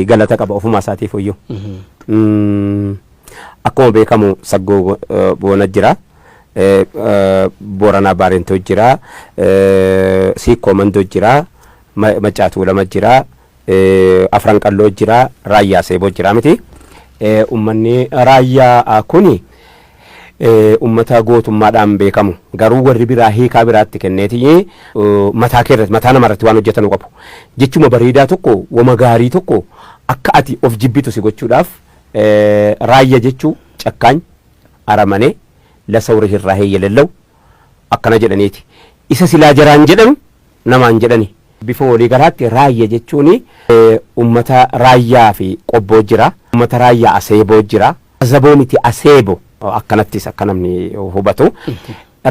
Galata qaba ofumaa isaatiif iyyuu. Akkuma beekamu Saggoo Boona jira. Booranaa Baarentoo jira. Siikkoo Mandoo jira. Maccaa Tuulama jira. Afran Qalloo jira. Raayyaa Seeboo jira miti. Uummanni raayyaa kuni ummata gootummaadhaan beekamu. Garuu warri biraa hiikaa biraatti kenneeti mataa kee irratti mataa namaa irratti waan hojjetanu qabu. Jechuma bareedaa tokko wama gaarii tokko akka ati of jibbitu si gochuudhaaf raayya jechuu cakkaany aramane ለሰው ርህራሄ የሌለው akkana jedhaniiti. Isa silaa jaraan jedhanu namaan jedhani. Bifa walii galaatti raayya jechuun ummata raayyaa fi qobboo jira. Ummata raayyaa aseeboo jira. Azaboo miti aseebo akkanattis akka namni hubatu.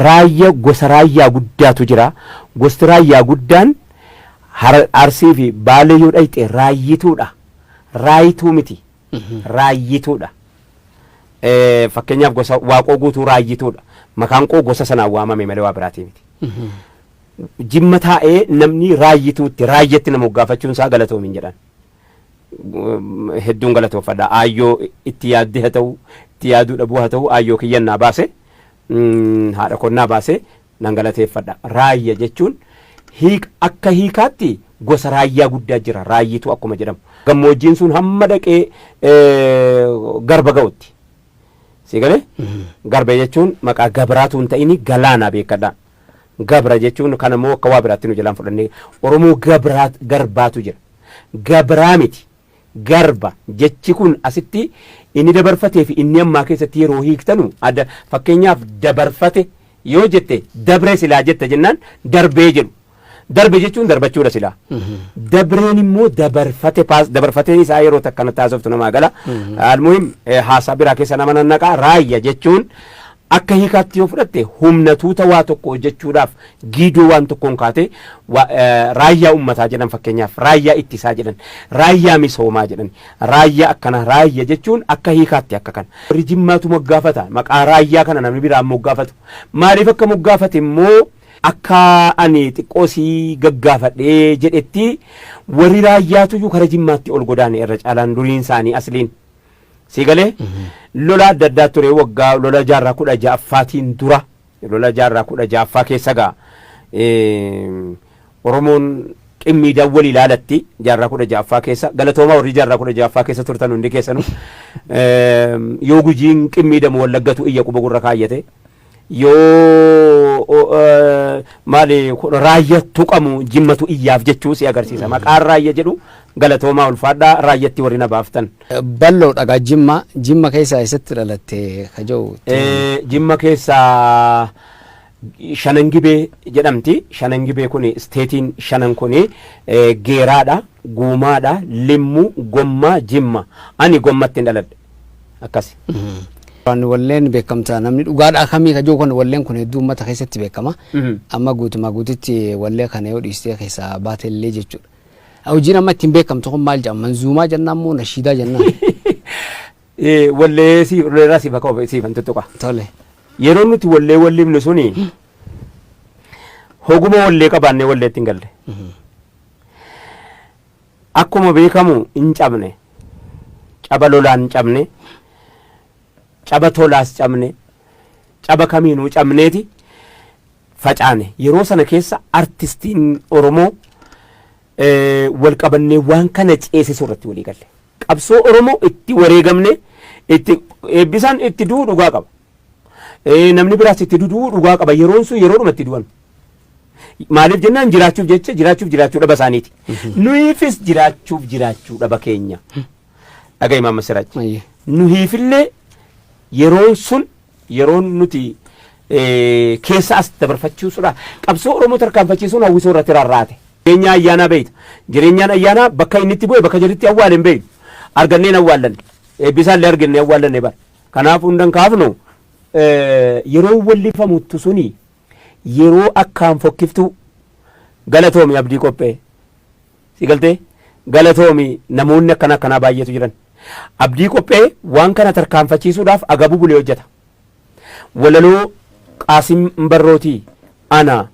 Raayya gosa raayyaa guddaatu jira. Gosti raayyaa guddaan Arsii fi Baalee yoo dhayxe raayyituudha. Raayituu miti. Raayyituudha. Fakkeenyaaf gosa Waaqoo Guutuu raayyituudha. Maqaan koo gosa sanaan waamame malee waa biraatii miti. Jimma taa'ee namni raayyituutti raayyatti nama moggaafachuun isaa galatoomin jedhan. Hedduun galatoofadha. Aayyoo itti yaaddee haa ta'u itti yaaduu dhabuu haa ta'u aayyoo kiyyannaa baase haadha konnaa baase nan galateeffadha. Raayya jechuun akka hiikaatti gosa raayyaa guddaa jira raayyituu akkuma jedhamu. Gammoojjiin sun hamma dhaqee garba ga'utti. Si galee? Garba jechuun maqaa gabraatu hin ta'ini galaanaa beekadha. Gabra jechuun kan immoo akka waa biraatti nu jalaan fudhannee Oromoo gabraa garbaatu jira. Gabraa miti. Garba jechi kun asitti inni dabarfatee fi inni ammaa keessatti yeroo hiiktanu adda. Fakkeenyaaf dabarfate yoo jette dabree silaa jette jennaan darbee jedhu. Darbe jechuun darbachuudha silaa. Dabreen immoo dabarfate paas dabarfateen isaa yeroo takka natti haasoftu namaa gala. Almuhim haasaa biraa keessa nama nannaqaa. Raayya jechuun akka hiikaatti yoo fudhatte humna tuuta waa tokko hojjechuudhaaf giidoo waan tokkoon kaate raayyaa ummataa jedhan, fakkeenyaaf raayyaa ittisaa jedhan, raayyaa misoomaa jedhan, raayyaa akkana. Raayya jechuun akka hiikaatti akka kana. Warri Jimmaatu moggaafata maqaa raayyaa kana, namni biraan moggaafatu. Maaliif akka moggaafate immoo akka ani xiqqoo sii gaggaafadhee jedhetti warri raayyaatuyyuu kara Jimmaatti ol godaane irra caalaan duriin isaanii asliin. Si galee lola adda addaa ture waggaa lola jaarraa 16ffaatiin dura, lola jaarraa 16ffaa keessa gaa Oromoon qimmiidhaan wal ilaalatti jaarraa 16ffaa keessa. Galatoomaa warri jaarraa 16ffaa keessa turtan hundi keessanuu. Yoo Gujiin qimmiidamu Wallaggatu iyya quba gurra kaayyate, yoo maali raayya tuqamu Jimmatu iyyaaf jechuu si agarsiisa. Maqaan raayya jedhu galatoomaa ulfaadhaa raayyatti warri na baaftan. Bal'oo dhagaa Jimma keessaa eessatti dhalatte ka jedhu? Jimma keessaa Shanangibee jedhamti. Shanangibee kun isteetiin shanan kun Geeraadha, Guumaadha, Limmu, Gommaa, Jimma. Ani Gommatti hin dhaladhe. Akkasi. Waan walleen beekamta namni dhugaadhaa kamii ka jiru kun walleen kun hedduu uummata keessatti beekama. Amma guutumaa guututti wallee kana yoo dhiistee keessaa baate illee jechuudha. Hojiin amma ittiin beekamtu kun maal jedhama? Manzuumaa jennaan moo nashiidaa jennaan? Wallee siif walleerraa siif akka siifan tuttuqa. Tole. Yeroo nuti wallee wallifnu suni hoguma wallee qabaannee walleetti hin galle. Akkuma beekamu hin cabne. Caba lolaan cabne. Caba tolaas cabne. Caba kamiinuu cabneeti facaane. Yeroo sana keessa artistiin Oromoo wal qabannee waan kana ceesisuu irratti walii galle. Qabsoo Oromoo itti wareegamne itti eebbisaan itti du'uu dhugaa qaba. Namni biraas itti du'uu dhugaa qaba. Yeroon sun yeroodhuma itti du'an. Maaliif jennaan jiraachuuf jecha jiraachuuf jiraachuu dhaba isaaniiti. Nuyiifis jiraachuuf jiraachuu dhaba keenya. Dhaga'i Maamma Siraaj. Nuyiifillee yeroon sun yeroon nuti keessa as dabarfachiisudha. Qabsoo Oromoo tarkaanfachiisuun hawwisoo irratti rarraate. Jireenya ayyaanaa beeyta. Jireenyaan ayyaanaa bakka inni itti bu'e bakka jedhutti awwaale hin beeynu. Arganneen awwaallanne. Eebbisaallee argannee awwaallanne bara. Kanaaf hundan kaafnu yeroo wallifamuttu suni yeroo akkaan fokkiftuu. Galatoomi Abdii Qophee. Si galtee? Galatoomi, namoonni akkana akkanaa baay'eetu jiran. Abdii Qophee waan kana tarkaanfachiisuudhaaf agabuu bulee hojjeta. Walaloo Qaasim Barrootii ana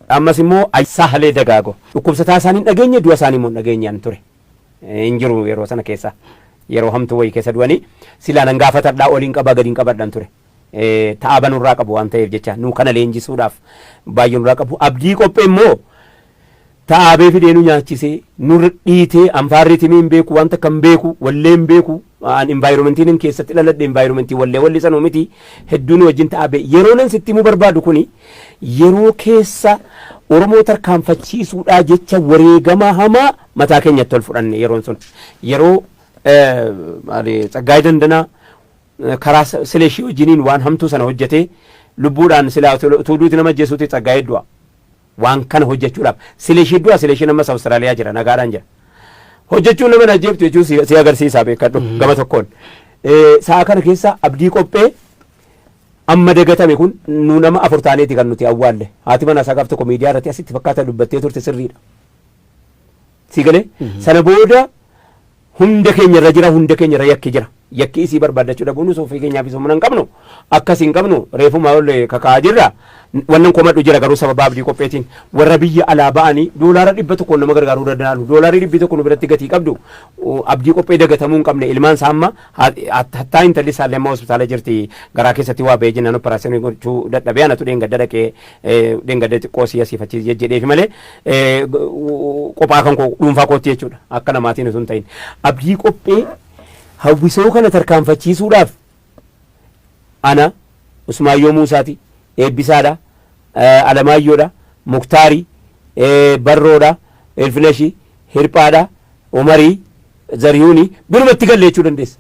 ammas immoo Saahalee Dagaago. Dhukkubsataa isaanii hin dhageenye, du'a isaanii immoo hin dhageenye an ture. Hin jiru yeroo sana keessa. Yeroo hamtuu wayii keessa du'anii silaa nan gaafatadhaa, oliin qabaa gadiin qabadhan ture. Ta'aba nurraa qabu waan ta'eef jecha nu kana leenjisuudhaaf baay'ee nurraa qabu. Abdii Qophee immoo ta'aabee fidee nu nyaachisee, nu dhiitee, anfaarri timii hin beeku, wanta kan beeku, wallee hin beeku. An environmentiin hin keessatti dhaladhe environmentii wallee wallisanuu miti, hedduu nu wajjin ta'aabee. Yeroo nan sitti himuu barbaadu kuni yeroo keessa Oromoo tarkaanfachiisuudhaa jecha wareegama hamaa mataa keenyatti ol fudhanne. Yeroon sun yeroo Tsaggaayee Dandanaa karaa Sileeshii wajjiniin waan hamtuu sana hojjetee lubbuudhaan silaa utuu duuti nama ajjeesuuti Tsaggaayee du'a. Waan kana hojjechuudhaaf Sileeshii du'a. Sileeshiin ammas Awustiraaliyaa jira, nagaadhaan jira. Hojjechuun nama ajjeeftu jechuun si agarsiisaa beekadhu gama tokkoon. Sa'a kana keessa Abdii Qophee amma dagatame kun nu nama afur taaneeti kan nuti awwaalle. Haati manaa isaa gaaf tokko miidiyaa irratti asitti fakkaata dubbattee turte, sirriidha. Si galee sana booda hunda keenya irra jira, hunda keenya irra yakki jira. Yakki isii barbaaddachuu dhabuun ofii keenyaaf humna hin qabnu, akkas hin qabnu, reefuma ol kakaa'aa jirra. Wannan komadhu jira garuu sababa Abdii Qopheetiin warra biyya alaa ba'anii doolaara 100 nama gargaaruu danda'an, doolaarri 100 nu biratti gatii qabdu. Abdii Qophee dagatamuu hin qabne. Ilmaan isaa amma hattaa intalli isaallee amma hospitaala jirti, garaa keessatti waa ba'ee jennaan operaasyoonii gochuu dadhabee, anatu dheengadda dhaqee dheengadda xiqqoo sii asiif achi jedheefi malee qophaa kan koo dhuunfaa kootti jechuudha, akka namaatiin osoo hin ta'in. Abdii Qophee hawwisoo kana tarkaanfachiisuudhaaf ana, Usmaayyoo Muusaati, Eebbisaadha, Alamaayyoodha, Muktaari, Barroodha, Ilfineshi, Hirphaadha, Umarii, Zariyuuni birumatti galle jechuu dandeessa.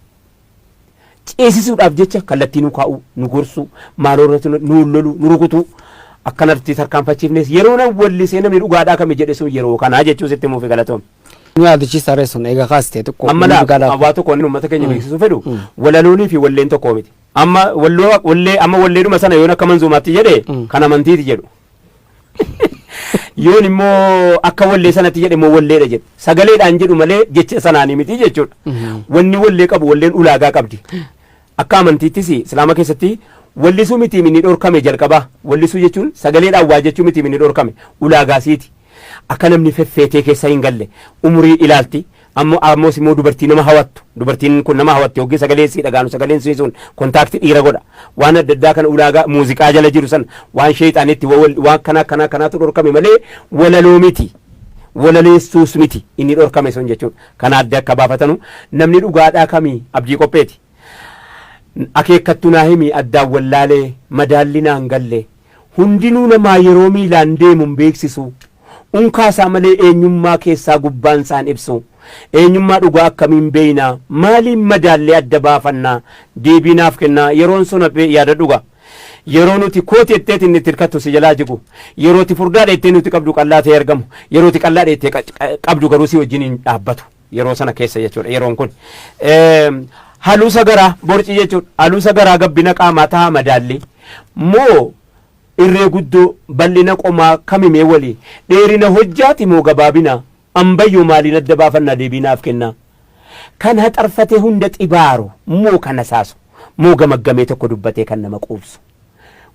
Ceesisuudhaaf jecha kallattii nu kaa'uu, nu gorsuu, maaloo irratti nu loluu, nu rukutuu, akkanatti tarkaanfachiifnes yeroo nan wallisee namni dhugaadhaa kami jedhe sun yeroo kanaa jechuu sitti himuufi, galatoom. Nu yaadachiisa ree sun egaa kaastee xiqqoo. Amma laa waa tokko inni uummata keenya beeksisuu fedhu, walaloonii fi walleen tokko miti. Amma walloo wallee amma walleedhuma sana yoon akka manzuumaatti jedhe kan amantiiti jedhu. Yoon immoo akka wallee sanatti jedhe immoo walleedha jedhu. Sagaleedhaan jedhu malee jecha sanaanii miti jechuudha. Wanni wallee qabu, walleen ulaagaa qabdi. Akka amantiittis Islaama keessatti wallisuu miti inni dhorkame jalqabaa. Wallisuu jechuun sagaleedhaan waa jechuu miti inni dhorkame, ulaagaasiiti. Akka namni feffeetee keessa hin galle umurii ilaalti. Ammoo ammoos immoo dubartii nama hawattu. Dubartiin kun nama hawatti hoggii sagalee sii dhagaanu, sagaleen sii sun contact dhiira godha. Waan adda addaa kana ulaagaa muuziqaa jala jiru sana waan sheexaanitti waan kana kana kanaatu dhorkame malee walaloo miti. Walaleessuus miti inni dhorkame sun jechuudha. Kana adda akka baafatanu, namni dhugaadhaa kamii Abdii Qopheeti. Akeekkattu naa himi, addaan wallaalee madaalli naan galle. Hundinuu namaa yeroo miilaan deemu hin beeksisu. Unkaa isaa malee eenyummaa keessaa gubbaan isaan ibsu. Eenyummaa dhugaa akkamiin beeyna? Maaliin madaallee adda baafanna? Deebii naaf kennaa. Yeroon sun yaada dhuga. Yeroo nuti kooti jetteeti inni itti hirkattu si jalaa jigu. Yeroo itti furdaa dheettee nuti qabdu qallaa ta'ee argamu. Yeroo itti qallaa dheettee qabdu garuu si wajjin hin dhaabbatu. Yeroo sana keessa jechuudha yeroon kun. Haluusa garaa borci jechuudha. Haluusa garaa gabbina qaamaa ta'a madaalli. Moo irree guddoo bal'ina qomaa kamimee walii, dheerina hojjaati moo gabaabina, ambayyoo maaliin adda baafannaa? Deebii naaf kennaa. Kan haxarfatee hunda xibaaru moo kan hasaasu, moo gamaggamee tokko dubbatee kan nama quubsu?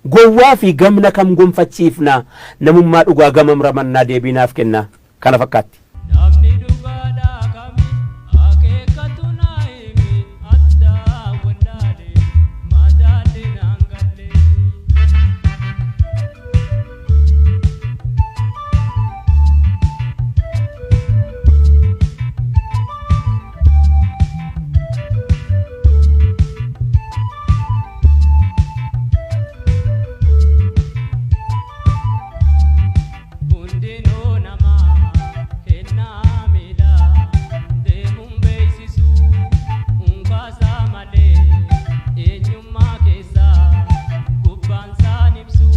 Gowwaa fi gamna kam gonfachiifnaa? Namummaa dhugaa gamam ramannaa? Deebii naaf kennaa. Kana fakkaatti. Namni dhugaadhaa kami? Akeekkatu naa himi, addaa wallaalee madaalli naan galle. Hundinuu namaa kennaa miilaa deemuun beeksisu, unkaasaa malee eenyummaa keessaa gubbaan isaan ibsu.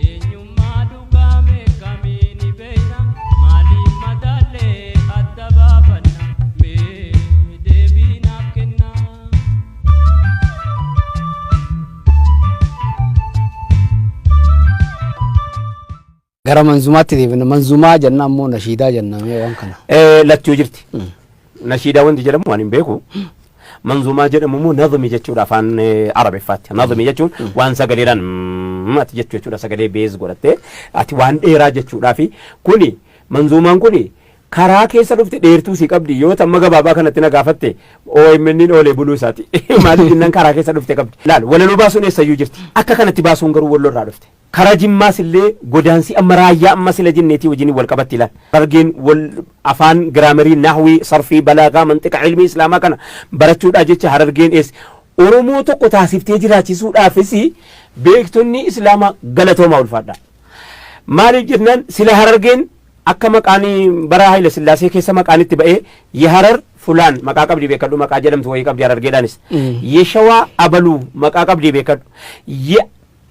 Eenyummaa dhugaa meeqamii ni beeyna? Maaliin madaallee adda baafanna? Mee deebii naaf kennaa. Gara manzumaatti deebina. Manzumaa jenna ammoo nashiidaa jenna, mee waan kana. Lachuu jirti. Nashiidaa wanti jedhamu waan hin beeku. Manzumaa jedhamu immoo nazmi jechuudha afaan Arabeffaatti. Nazmi jechuun waan sagaleedhaan ati jechuu jechuudha, sagalee bees godhattee ati waan dheeraa jechuudhaa fi kuni manzumaan kuni Karaa keessa dhufte dheertuu si qabdi. Yoo tamma gabaabaa kanatti na gaafatte, OMN oolee buluu isaati. Maaliif jennaan, karaa keessa dhufte qabdi. Laal, walaloo baasuun eessayyuu jirti. Akka kanatti baasuun garuu Walloo irraa dhufte. Karaa Jimmaas illee godaansi amma raayyaa amma sila jenneetii wajjin wal qabatti ilaal. Harargeen wal afaan, grammarii, nahwii, sarfii, balaagaa, manxiqa, ilmii islaamaa kana barachuudhaa jecha Harargeen eessa Oromoo tokko taasiftee jiraachisuudhaafis beektonni islaamaa galatoomaa, ulfaadha. Maaliif jennaan, sila Harargeen akka maqaan bara Haayila Sillaasee keessa maqaan itti ba'ee Yeharar fulaan maqaa qabdi beekadhu, maqaa jedhamtu wayii qabdi Harargeedhaanis. Yeshawaa abaluu maqaa qabdi beekadhu.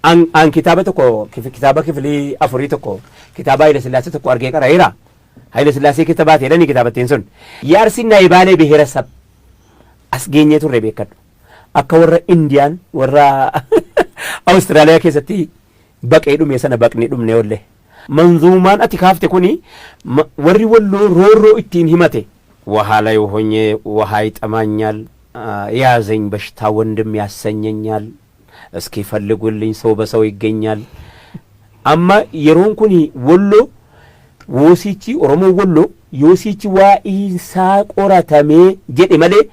An kitaaba tokko, kitaaba kifilii afurii tokko, kitaaba Haayila Sillaasee tokko argee qara'eera. Haayila Sillaasee keessa baatee jedhanii kitaabattiin sun. የአርሲና የባሌ ብሔረሰብ as geenyee turre beekadhu. Akka warra Indiyaan, warra Awustiraaliyaa keessatti baqee dhume sana baqnee dhumne olle. Manzuumaan ati kaafte kuni warri Walloo roorroo ittiin himate. ውሃ ላይ ሆኜ ውሃ ይጠማኛል፣ የያዘኝ በሽታ ወንድም ያሰኘኛል፣ እስኪ ፈልጉልኝ ሰው በሰው ይገኛል። Amma yeroon kuni Walloo woosichi Oromoo Walloo yoosichi waa'iinsaa qoratamee jedhe malee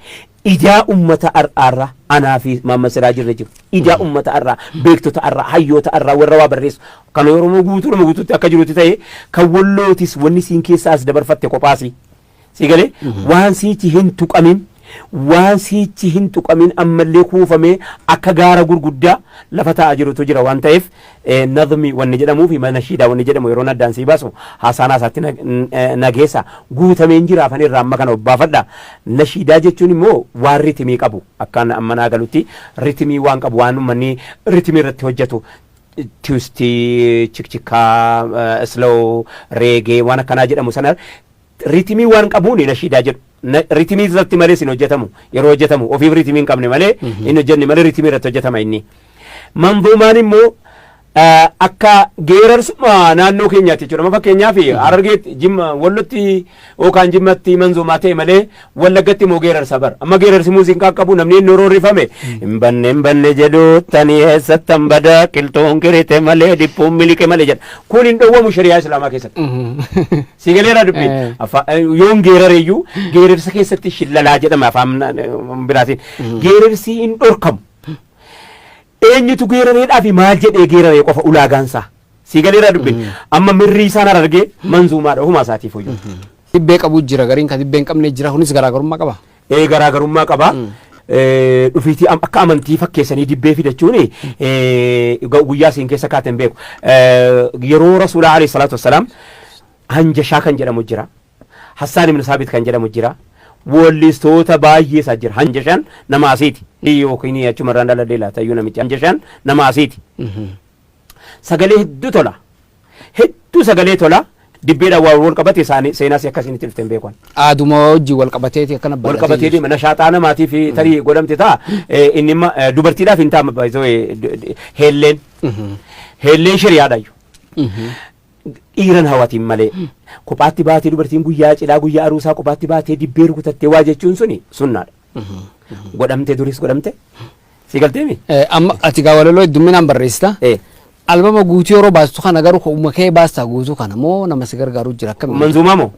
ijaa ummata ar'aarraa anaa fi Maamma Siraa jirre jiru. Ijaa ummata arraa, beektota arraa, hayyoota arraa, warra waa barreessu. Kan Oromoo guutuudhuma guutuutti akka jirutti ta'e, kan Wallootis wanni siin keessaa as dabarfatte kophaasi. Si galee, waan siichi hin tuqamin, waan siichi hin tuqamin ammallee kuufamee akka gaara gurguddaa lafa taa'aa jirutu jira waan ta'eef, nazmi wanni jedhamuu fi nashiidaa wanni jedhamu yeroon addaan sii baasu haasaan haasaatti nageessa guutameen jira, afan irraa amma kana obbaafadha. Nashiidaa jechuun immoo waan ritimii qabu, akkaan amma naa galutti ritimii waan qabu, waan uummanni ritimii irratti hojjetu, twistii, chikchikaa, slow, reggae waan akkanaa jedhamu sana ritimii waan qabuun nashiidaa jedhu. Ritimii irratti malee sin hojjetamu. Yeroo hojjetamu ofiif ritimii hin qabne malee hin hojjenne malee ritimii irratti hojjetama inni. Manzuumaan immoo akka geerarsuma naannoo keenyaatti jechuudha. Amma fakkeenyaaf Harargeetti, Jimma, Wallotti yookaan Jimmatti manzuumaa ta'e malee Wallaggatti immoo geerarsa bara. Amma geerarsi muuziqaa qabu namni inni roorrifame hin banne hin banne jedhuuttanii eessattan bada qilxuun kirite malee dhiphuun miliqe malee jedha. Kun hin dhowwamu shari'aa islaamaa keessatti. Si galeera dubbi. Yoon geerareeyyuu geerarsa keessatti shillalaa jedhama afaan biraatiin. Geerarsi hin dhorkamu. Eenyutu geerareedhaa fi maal jedhee geeraree qofa ulaagaansaa. Si galeera dubbi. Amma mirrii isaan Harargee manzuumaadha ofumaa isaatiif hoyyuu. Dibbee qabu jira, gariin kan dibbee hin qabne jira, kunis garaagarummaa qaba. Ee, garaagarummaa qaba. Dhufiitii akka amantii fakkeessanii dibbee fidachuun guyyaa isiin keessa kaaten beeku. Yeroo Rasuulaa alayhi salaatu wassalaam Hanjashaa kan jedhamu jira. Hassaan ibn Saabit kan jedhamu jira. Weellistoota baay'ee isaa jira. Hanjashaan nama asiiti. Yookiin achumarraan dhaladhee laata iyyuu namichi Hanjashaan nama asiiti. Sagalee hedduu tola. Hedduu sagalee tola. Dibbeedhaan waan wal qabate isaanii seenaas akkasiin itti dhufteen beekan. Aaduma wajjin wal qabateeti akkana. Wal qabatee deema, nashaaxaa namaatii fi tarii godhamte ta'a. Inni imma dubartiidhaaf hin ta'a heelleen. Heelleen shiriyaadha iyyuu. Dhiiran hawatiin malee. Kophaatti baatee dubartiin guyyaa cidhaa, guyyaa aruusaa kophaatti baatee dibbee rukutattee waa jechuun suni sunnaadha. Godhamte, duris godhamte. Si galteemi? Amma ati gaa walaloo heddumminaan barreessita. Albama guutuu yeroo baastu kana garuu uuma kee baastaa guutuu kana moo nama si gargaaru jira, akkamiin? Manzuumaa moo?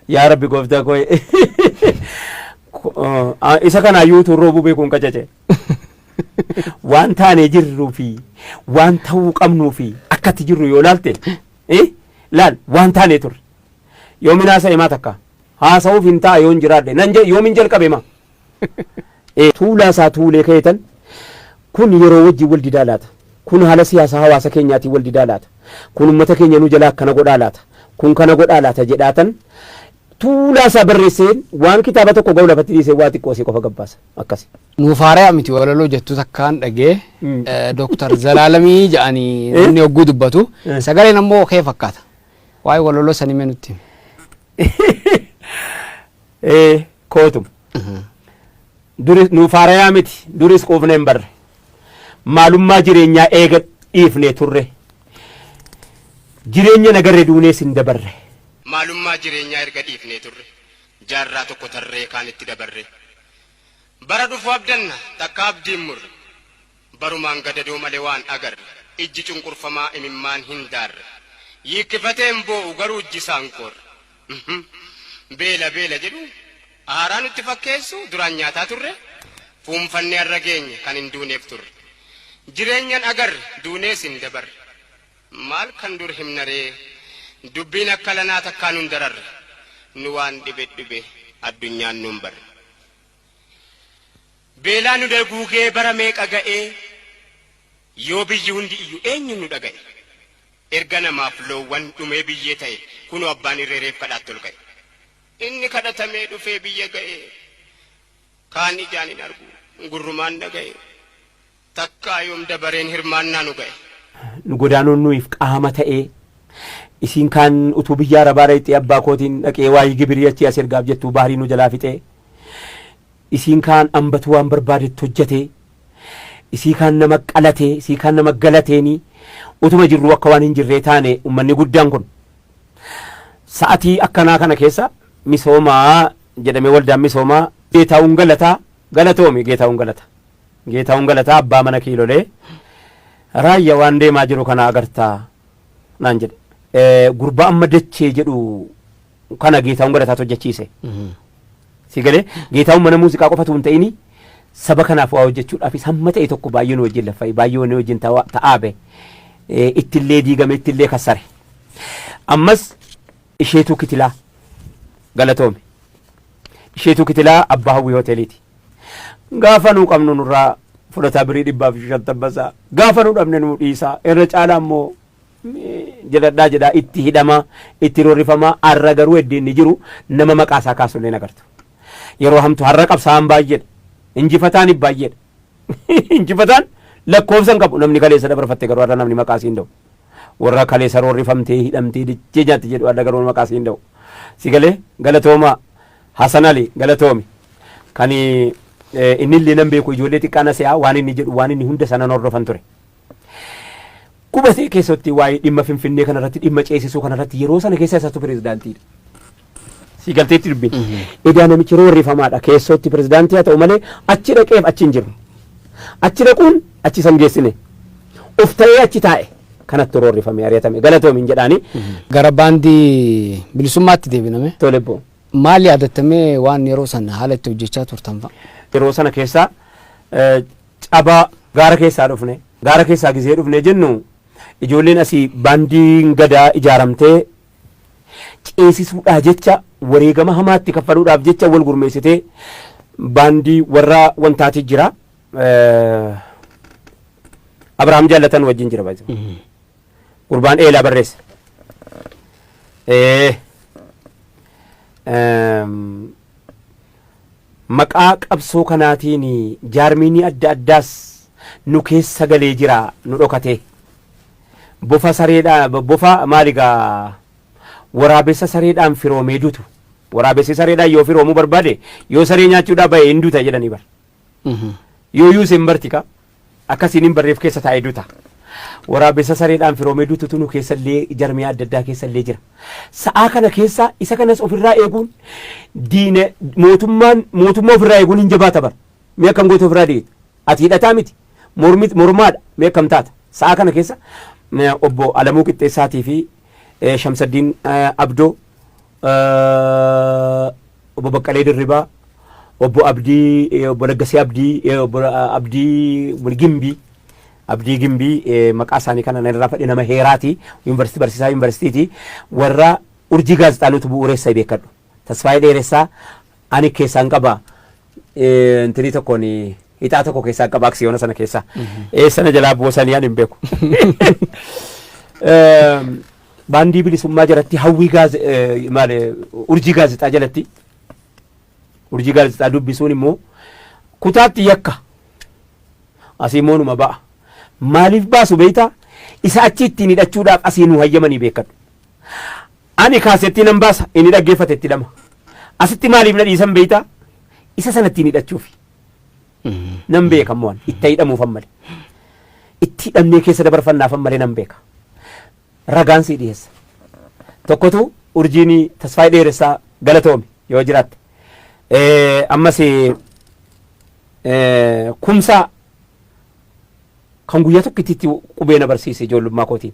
Yaa Rabbi gooftaa koo. Isa kanaayyuu turroo bubee kun qacace. Waan taanee jirruu fi waan ta'uu qabnuu fi akkatti jirru yoo laalte, laal, waan taanee turre. Yoomin haasa'e maa takka? Haasa'uuf hin ta'a yoon jiraadhe. Nan yoomin jalqabe maa? Tuulaa isaa tuulee ka'eetan kun yeroo wajjin wal didaa laata? Kun haala siyaasaa hawaasa keenyaatiin wal didaa laata? Kun uummata keenya nu jalaa akkana godhaa laata? Kun kana godhaa laata jedhaatan tuulaa isaa barreesseen waan kitaaba tokko ga'u lafatti dhiisee waa xiqqoo isii qofa gabbaasa. Akkasi. Nuuf haaraya miti walaloo jettu takkaan dhagee, Dooktar Zalaalamii jedhanii namni hogguu dubbatu sagaleen ammoo kee fakkaata. Waa'ee walaloo sanii mee nutti himi. Kootum. Duris nuuf haarayaa miti, duris quufnee hin barre. Maalummaa jireenyaa eega dhiifnee turre. Jireenya nagarre duunees hin dabarre. Maalummaa jireenyaa erga dhiifnee turre, jaarraa tokko tarree kaanitti dabarre. Bara dhufu abdanna, takka abdiin murre. Barumaan gadadoo malee waan agarre, ijji cunqurfamaa imimmaan hin daarre. Yiikkifatee hin boo'u garuu ijji isaan qorre. Beela beela jedhu haaraa nutti fakkeessu duraan nyaataa turre fuunfannee har'a geenye kan hin duuneef turre. Jireenyan agarre duunees hin dabarre. Maal kan dur himnaree dubbiin akka lanaa takkaa nun dararre nu waan dhibe dhibe addunyaan nun barre. Beelaa nu daguugee bara meeqa ga'ee yoo biyyi hundi iyyuu eenyu nu dhaga'e. Erga namaaf loowwan dhumee biyyee ta'e kunoo abbaan irree reef kadhaatti ol ka'e. Inni kadhatamee dhufee biyya ga'e kaan ijaan hin argu gurrumaan dhaga'e takkaa yoom dabareen hirmaannaa nu ga'e. Nu godaanuun nuyiif qaama ta'ee isiin kaan utuu biyya arabaa dhaqxee abbaa kootiin dhaqee waayii gibirii achii as ergaaf jettuu baarii nu jalaa fixee isiin kaan ambatu waan barbaadetti hojjetee isii kaan nama qalatee isii kaan nama galateeni utuma jirru akka waan hin jirree taane ummanni guddaan kun sa'atii akkanaa kana keessa misoomaa jedhamee waldaan misoomaa Geetaawun Galataa galatoomi Geetaawun Galataa Geetaawun Galataa abbaa mana kiilolee raayya waan deemaa jiru kana agartaa naan jedhe. Gurbaa amma dachee jedhu kana Geetaawun Galataatu hojjechiise. Si galee Geetaawun mana muuziqaa qofatu hin ta'ini saba kanaaf waa hojjechuudhaafis hamma ta'e tokko baay'ee nu wajjin laffa'e baay'ee nu wajjin ta'aa ba'e ittillee diigame ittillee kassare. Ammas isheetuu kitilaa galatoome. Isheetuu kitilaa abbaa hawwii hoteeliiti. Gaafa nuu qabnu nurraa fudhataa birii 150 gaafa nu dhabne nuu dhiisaa irra caalaa immoo jedhadhaa jedhaa itti hidhamaa itti roorrifamaa har'a garuu eddiin ni jiru nama maqaa isaa kaasullee nagartu. Yeroo hamtu har'a qabsaa'aan baay'eedha. Injifataan baay'eedha. Injifataan lakkoofsa hin qabu namni kaleessa dabarfatte garuu har'a namni maqaa siin da'u. Warra kaleessa roorrifamtee hidhamtee dachee nyaatti jedhu har'a garuu maqaa siin da'u. Si galee galatoomaa Hasan Ali galatoomi. Kan inni illee nan beeku ijoollee xiqqaa na se'aa waan inni jedhu waan inni hunda sana hordofan ture. Qubatee keessatti waa'ee dhimma Finfinnee kanarratti dhimma ceesisuu kanarratti yeroo sana keessa isatu pirezidaantiidha. Si galteetti dubbiin. Edaa namichi roorrifamaadha keessootti pirezidaantii haa ta'u malee achi dhaqeef achi hin jiru. Achi dhaquun achi san geessine. Of ta'ee achi taa'e kanatti roorrifame ari'atame galatoomi hin jedhaani. Gara baandii bilisummaatti deebiname. Tole boo. Maal yaadattamee waan yeroo sana haala itti hojjechaa turtan fa'a? Yeroo sana keessa cabaa gaara keessaa dhufne. Gaara keessaa gizee dhufne jennu ijoolleen asii baandiin gadaa ijaaramtee ceesisuudhaa jecha wareegama hamaatti kaffaluudhaaf jecha wal gurmeessitee baandii warra wantaati jira. Abrahaam Jaallatan wajjin jira baay'ee. Gurbaan eelaa barreesse. Maqaa qabsoo kanaatiin jaarmiinii adda addaas nu keessa galee jira nu dhokatee. Bofa sareedhaa bofa maaligaa waraabessa sareedhaan firoomee dutu. Waraabessi sareedhaan yoo firoomuu barbaade yoo saree nyaachuudhaa ba'e hin duta jedhanii bara. Yoo yuuse hin barti ka. Akkasiin hin barreef keessa taa'ee duta. Waraabessa sareedhaan firoomee dututu nu keessa illee jarmiyaa adda addaa keessa illee jira. Sa'aa kana keessa isa kanas ofirraa eeguun diina mootummaan mootummaa ofirraa eeguun hin jabaata bara. Mee akkam goota ofirraa diita? Ati hidhataa miti. Mormi mormaadha. Mee akkam taata? Sa'aa kana keessa obbo Alamuu Qixxeessaatii fi Shamsaddiin Abdoo obbo Baqqalee Dirribaa, obbo Abdii, obbo Laggasee Abdii, obbo Abdii Gimbii, Abdii Gimbii maqaa isaanii kana nan irraa fadhe nama heeraati, yuunivarsiitii barsiisaa yuunivarsiitiiti, warra urjii gaazexaa nutu bu'uureessa beekadhu. Tasfaayee Dheeressaa ani keessaan qaba. Intinii tokkoon ixaa tokko keessaan qaba aksiyoona sana keessaa. Eessa na jalaa buusanii ani hin beeku. Baandii bilisummaa jalatti hawwii gaaze maali urjii gaazexaa jalatti urjii gaazexaa dubbisuun immoo kutaatti yakka asii immoo numa ba'a. Maaliif baasu beektaa? Isa achi ittiin hidhachuudhaaf asii nu hayyamanii beekadhu. Ani kaasettii nan baasa inni dhaggeeffate itti hidhama. Asitti maaliif na dhiisan beektaa? Isa sana ittiin hidhachuufi. Nan beeka immoo ani itti hidhamuufan malee. Itti hidhamnee keessa dabarfannaafan malee nan beeka. Ragaan sii dhiyeessa. Tokkotu urjiin Tasfaayee Dheeressaa galatoomi yoo jiraatte. Ammas kumsaa kan guyyaa tokkittiitti qubee na barsiise ijoollummaa kootiin.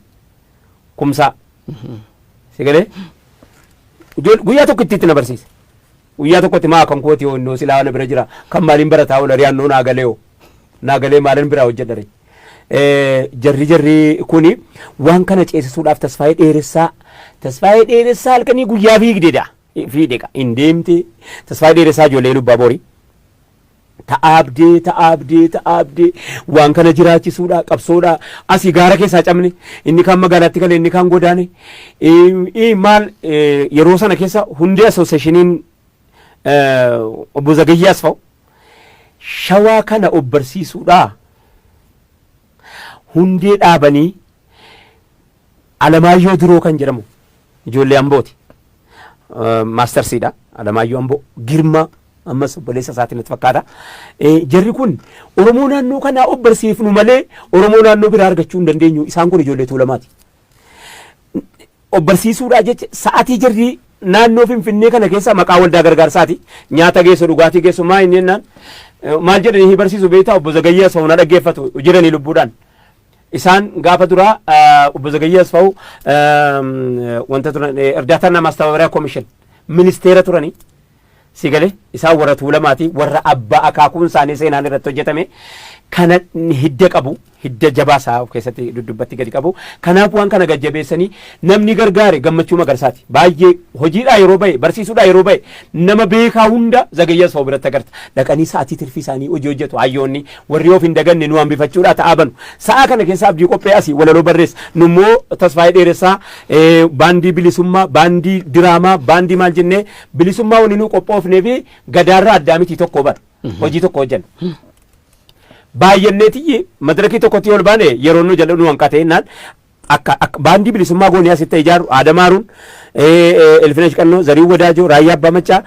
Kumsaa. Si galee? Guyyaa tokko itti na barsiise. Guyyaa tokkotti maa kan kooti yoo innoo silaa na bira jira kan maaliin barataa oola riyaannoo naa galee hoo naa galee maaliin biraa hojjedha ree. Jarri kuni waan kana ceesisuudhaaf Tasfaayee Dheeressaa halkanii guyyaa fiigdedha. Fiigdedha. Hin deemte. Tasfaayee Dheeressaa ijoollee Lubbaa Boorii. Ta'aabdee, ta'aabdee, ta'aabdee waan kana jiraachisuudha, qabsoodha. Asii gaara keessaa cabne, inni kaan magaalaatti gale, inni kaan godaane. Maal, yeroo sana keessa hundee associationiin obbo Zagayyaa Asfaw Shawaa kana of barsiisuudha. Hundee dhaabanii Alamaayyoo Duroo kan jedhamu ijoollee Ambooti. Maastarsiidha. Alamaayyoo Amboo. Girmaa ammas obboleessa isaatiin natti fakkaata. Jarri kun Oromoo naannoo kanaa of barsiifnu malee Oromoo naannoo biraa argachuu hin dandeenyu. Isaan kun ijoollee Tuulamaati. Of barsiisuudhaa jecha sa'atii jarri naannoo Finfinnee kana keessa maqaa waldaa gargaarsaati. Nyaata geessu, dhugaatii geessu, maa inni jennaan maal jedhanii barsiisu beektaa? Obbo Zagayyee Asfaw na dhaggeeffatu jiranii lubbuudhaan. Isaan gaafa duraa obbo Zagayyee Asfaw wanta turan እርዳታና ማስተባበሪያ ኮሚሽን ministeera turanii si galee. Isaan warra Tuulamaati, warra abbaa akaakuun isaanii seenaan irratti hojjetame kana hidda qabu, hidda jabaa isaa of keessatti duddubbatti gadi qabu. Kanaaf waan kana gajjabeessanii namni gargaare Gammachuu Magarsaati. Baay'ee hojiidhaa yeroo bahe, barsiisuudhaa yeroo bahe, nama beekaa hunda Zagayyaa Asfaw biratti agarta. Dhaqanii sa'atii tirfii isaanii hojii hojjetu. Hayyoonni warri of hin daganne nu hambifachuudhaa ta'aa banu. Sa'a kana keessa Abdii Qophee asii walaloo barreessa. Nummoo Tasfaayee Dheeressaa baandii bilisummaa, baandii diraamaa, baandii maal jennee bilisummaa wani nu qophoofnee fi gadaarraa addaa miti, tokko bara hojii tokko hojjenna. Baay'anneetiyyi madarakii tokkotti ol baane yeroo nu jedhu nu hanqate jennaan akka baandii bilisummaa goonee asitti ijaaru Adamaaruun, Elfinesh Qannoo, Zarii Wadaajoo, Raayyaa Abbaa Maccaa,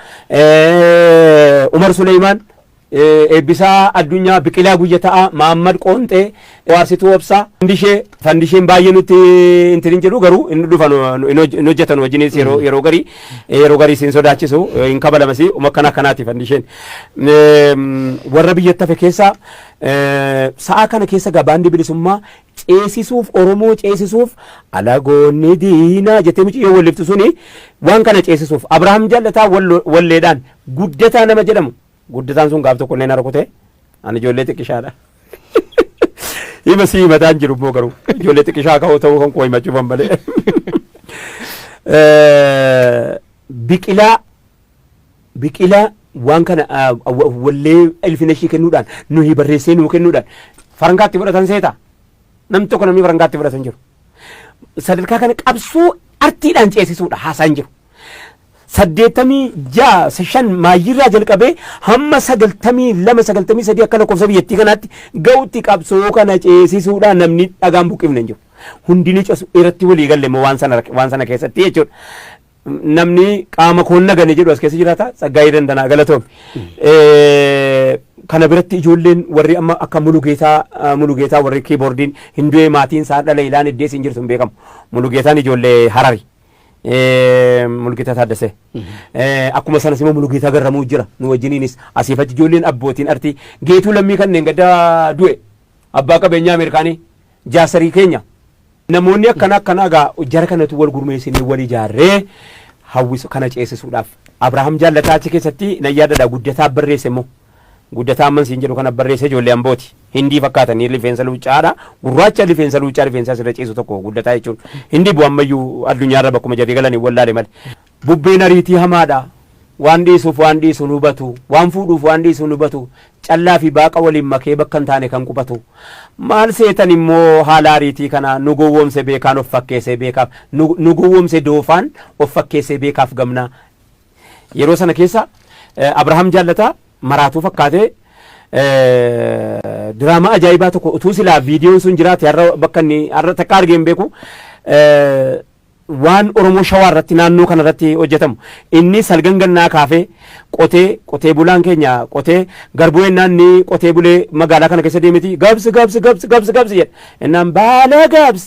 Umar Suleymaan, Eebbisaa Addunyaa, Biqilaa Guyyataa, Maammad Qoonxee, Waarsituu Obsaa, Fandisheen baay'ee nutti intin hin jedhu, garuu inni dhufan hin hojjetan wajjinis yeroo garii siin sodaachisu hin kabalamasi akkana akkanaati Fandisheen. Warra biyyatti hafe keessaa sa'a kana keessa baandii bilisummaa ceesisuuf, Oromoo ceesisuuf, alagoonni diinaa jettee mucayyoo walliftu suni waan kana ceesisuuf Abrahaam Jaallataa walleedhaan Guddataa nama jedhamu, Guddataan sun gaaf tokko illee na rukute, ani ijoollee xiqqishaadha. Hima si himataan jiru immoo garuu ijoollee xiqqishaa ka'uu ta'uu kan koo himachuufan malee. Biqilaa waan kana wallee ilfina ishii kennuudhaan nuyi barreessee nuu kennuudhaan farankaatti fudhatan seeta. Namni tokko namni farankaatti fudhatan jiru. Sadarkaa kana qabsoo artiidhaan ceesisuudha haasaan jiru. 86 5 maayyiirraa jalqabee hamma 92 93 akka lakkoofsa biyyattii kanaatti ga'utti qabsoo kana ceesisuudhaan namni dhagaan buqqifne hin jiru. Hundi ni cesu irratti walii galle immoo waan sana keessatti jechuudha. Namni qaama koon nagane jedhu as keessa jiraata, Tsaggaayee Dandanaa galatoome. Kana biratti ijoolleen warri amma akka Mulugeetaa warri keyboardiin hin du'e, maatiin isaa dhala ilaan iddees hin jirtu hin beekamu. Mulugeetaan ijoollee Harari. Mulugeetaa Taaddasee. Akkuma sanas immoo Mulugeetaa Garramuu jira nu wajjiniinis asiif achi ijoolleen abbootiin artii Geetuu Lammii kanneen gadda du'e, abbaa qabeenyaa Ameerikaanii jaasarii keenya. Namoonni akkana akkanaa gaa jara kanatu wal gurmeessinee wal ijaarree hawwisu kana ceesisuudhaaf. Abrahaam Jaallataa achi keessatti nan yaadadha. Guddataa barreesse immoo. Guddataa amman siin jedhu kana barreesse, ijoollee Ambooti. Hindii fakkaatanii rifeensa luuccaadha. Gurraacha rifeensa luuccaa rifeensa asirra ciisu tokko Guddataa jechuun. Hindii bu'u ammayyuu addunyaarra bakkuma jarri galanii wallaale malee. Bubbeen ariitii hamaadha. Waan dhiisuuf waan dhiisu hin hubatu. Waan fuudhuuf waan dhiisu hin hubatu. Callaa fi baaqa waliin makee bakka hin taane kan qubatu. Maal seetan immoo haala ariitii kana nu gowwoomse beekaan of fakkeessee beekaaf nu gowwoomse doofaan of fakkeessee beekaaf gamnaa. Yeroo sana keessa Abrahaam Jaallataa maraatuu fakkaatee diraamaa ajaa'ibaa tokko utuu silaa viidiyoon sun jiraate har'a bakka inni har'a takka argee hin beeku. Waan Oromoo Shawaa irratti naannoo kana irratti hojjetamu inni salgan gannaa kaafee qotee bulaan keenya qotee garbuu ennaan inni qotee bulee magaalaa kana keessa deemeti gabs gabs gabs gabs gabs jedha ennaan baala gabs.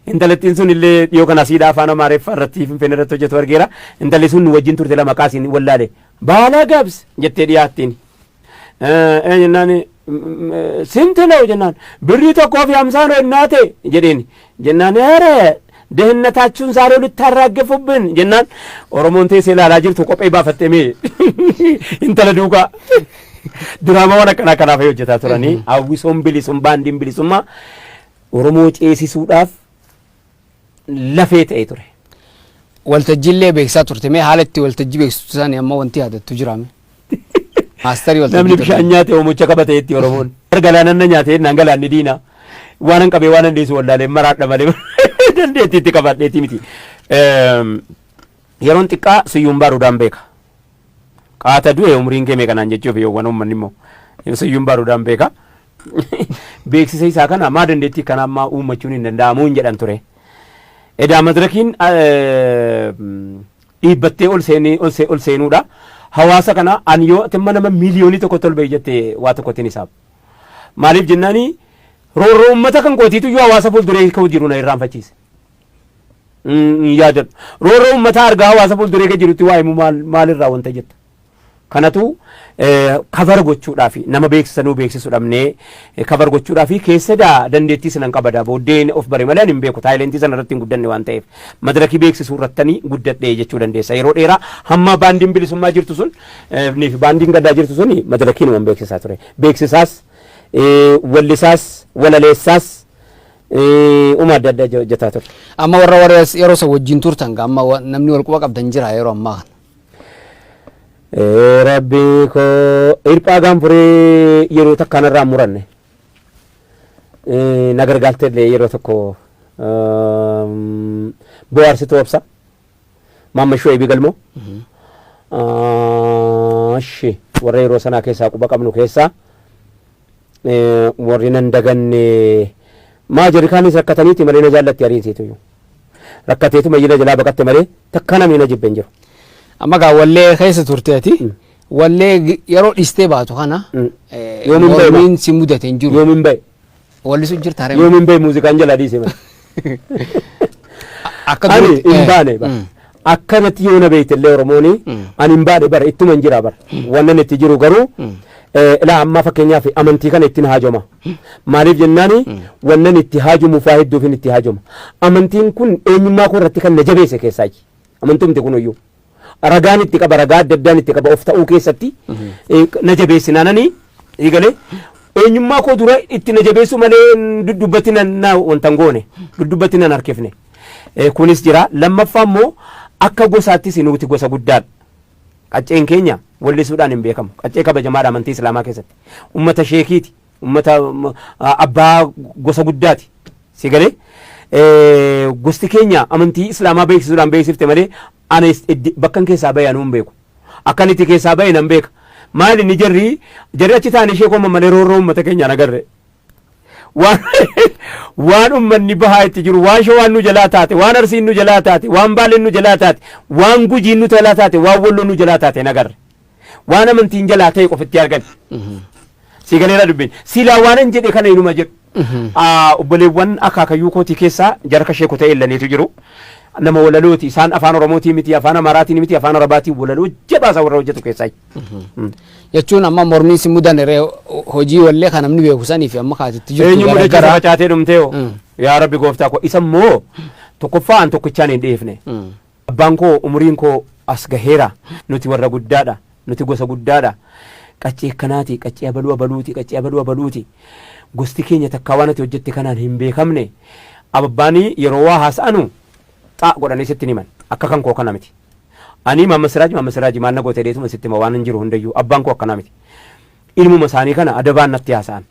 Intalattiin sun illee dhiyoo kana asiidha afaan Amaariffaa irratti Finfinnee irratti hojjetu argeera. Intalli sun nu wajjin turte, lama kaasiin wallaale baala gabs jettee dhiyaattiin. Jennaan sinti ነው jennaan birrii 1.50 ነው እናቴ jedheen jennaan ere. ድህነታችሁን ዛሬ ልታራግፉብን jennaan Oromoon teessee ilaalaa jirtu kophee baafattee mee intala duukaa diraamaawwan akkanaa kanaaf hojjetaa turanii. Hawwisoon bilisummaa, baandiin bilisummaa Oromoo ceesisuudhaaf lafee ta'ee ture. Waltajjiillee beeksisaa turte. Mee haala itti waltajjii beeksistu isaanii amma wanti yaadattu jiraame? Maastarii waltajjii Namni bishaan nyaate oomocha qabate itti Oromoon. Galaananna nyaate jennaan galaanni diina. Waan an qabee waan an dhiisu wallaalee maraadha malee dandeettii itti qabadheetii miti. Yeroon xiqqaa Siyyuun Baaruudhaan beeka. Qaata du'e umriin kee meeqanaan jechuuf yoowwan uummanni immoo Siyyuun Baaruudhaan beeka. Beeksisa isaa kana maa dandeettii kana ammaa uummachuun hin danda'amu hin jedhan ture. Edaa madirakiin dhiibbattee ol seenee ol seenuudha. Hawaasa kana an yoo ati nama 1 miiliyoonii tol ba'e jettee waa tokkotti hisaab. Maaliif jennaani, roorroo uummata kan kootiitu iyyuu hawaasa fuulduree ka'u jiru na irraanfachiise. Hin yaadadhu. Roorroo uummataa argaa hawaasa fuulduree kee jirutti waa himu maal maalirraa wanta jetta. Kanatu cover gochuudhaaf nama beeksisanuu beeksisu dhabnee cover gochuudhaaf keessa daa dandeettii sanan qabada booddeen of bare malee ani hin beeku, talentii sana irratti hin guddanne waan ta'eef madirakii beeksisuu irrattanii guddadhee jechuu dandeessa. Yeroo dheeraa hamma baandiin bilisummaa jirtu sun fi baandiin gaddaa jirtu sun madirakiin waan beeksisaa ture. Beeksisaas, wallisaas, walaleessaas, uma adda addaa hojjetaa ture. Amma warra yeroo san wajjin turtan amma namni wal quba qabdan jira yeroo ammaa kana? Rabbi koo, hirphaa gaanfuree yeroo takka narraa muranne. Na gargaarte illee yeroo tokko bohaarsituu obsa. Maamma Shu'eebii Galmoo. Ashi warra yeroo sanaa keessaa quba qabnu keessaa warri nan daganne maa jarri kaanis rakkataniiti malee na jaallatti ariinsiituyyuu. Rakkateetu mayyina jalaa baqatte malee takka namni na jibbe hin jiru. Amma gaa wallee keessa turte ati. Wallee yeroo dhiistee baatu kana Yoomiin ba'e? Mormiin si mudate hin jiru? Yoomiin ba'e? Wallisu jirta haree? Yoomiin ba'e? Muuziqaan jalaa dhiise malee. Akka Ani duritti hin baane bara. Akkanatti yoo na beekte illee Oromooni ani hin baane bara, ittuma hin jira bara. Wannan itti jiru garuu ilaa ammaa fakkeenyaaf amantii kana ittiin haajoma. Maaliif jennaani, wannan itti haajomu faa hedduufin itti haajoma. Amantiin kun eenyummaa koo irratti kan na jabeesse keessaayi. Amantumti kun iyyuu. Ragaan itti qaba, ragaa adda addaan itti qaba, of ta'uu keessatti na jabeessinaananii eegalee eenyummaa koo dura itti na jabeessu malee duddubbatti na wanta hin goone, duddubbatti nan harkifne. Kunis jira. Lammaffaa immoo akka gosaattis nuti gosa guddaadha. Qacceen keenya wallisuudhaan hin beekamu. Qaccee kabajamaadha amantii Islaamaa keessatti. Ummata sheekiiti. Ummata abbaa gosa guddaati. Si galee gosti keenya amantii Islaamaa beeksisuudhaan beeksifte malee ana bakkan keessaa bahe anuu hin beeku. Akkan itti keessaa bahe nan beeka. Maali inni jarri achi taa'anii ishee koo malee roorroo uummata keenyaan agarre. Waan ummanni bahaa itti jiru, waan Shawaan nu jalaa taate, waan Arsiin nu jalaa taate, waan Baaleen nu jalaa taate, waan Gujiin nu jalaa taate, waan Walloon nu jalaa taate hin agarre. Waan amantiin jalaa ta'e qofitti argan. Si galeera dubbiin. Silaa waan an jedhe kana inuma jedhu. Obboleewwan akaakayyuu kootii keessaa jara kashee kutee illaniitu jiru. Nama walalooti. Isaan afaan Oromootii miti, afaan Amaaraatiin miti, afaan Arabaatiin walaloo jabaa isaa warra hojjetu keessaa. Jechuun amma mormiin si mudan ree hojii wallee kan namni beeku sanii fi amma kaatitti jirtu Eenyu mudachiisa? Garagaraa. Facaatee dhumtee hoo? Yaa Rabbi gooftaa koo, isa immoo tokkoffaa an tokkichaan hin dhiifne. Abbaan koo umuriin koo as gaheera. Nuti warra guddaadha. Nuti gosa guddaadha. Qaccee akkanaati, qaccee abaluu abaluuti, qaccee abaluu abaluuti. Gosti keenya takkaa waan ati hojjette kanaan hin beekamne. Abbaan yeroo waa haasa'anu xaa godhanii sitti himan. Akka kan koo kana miti. Ani Maamma Siraaj, Maamma Siraaj maal na goote dheetuma sitti hima waan hin jiru hundayyuu. Abbaan koo akkanaa miti. Ilmuma isaanii kana adabaan natti haasa'an.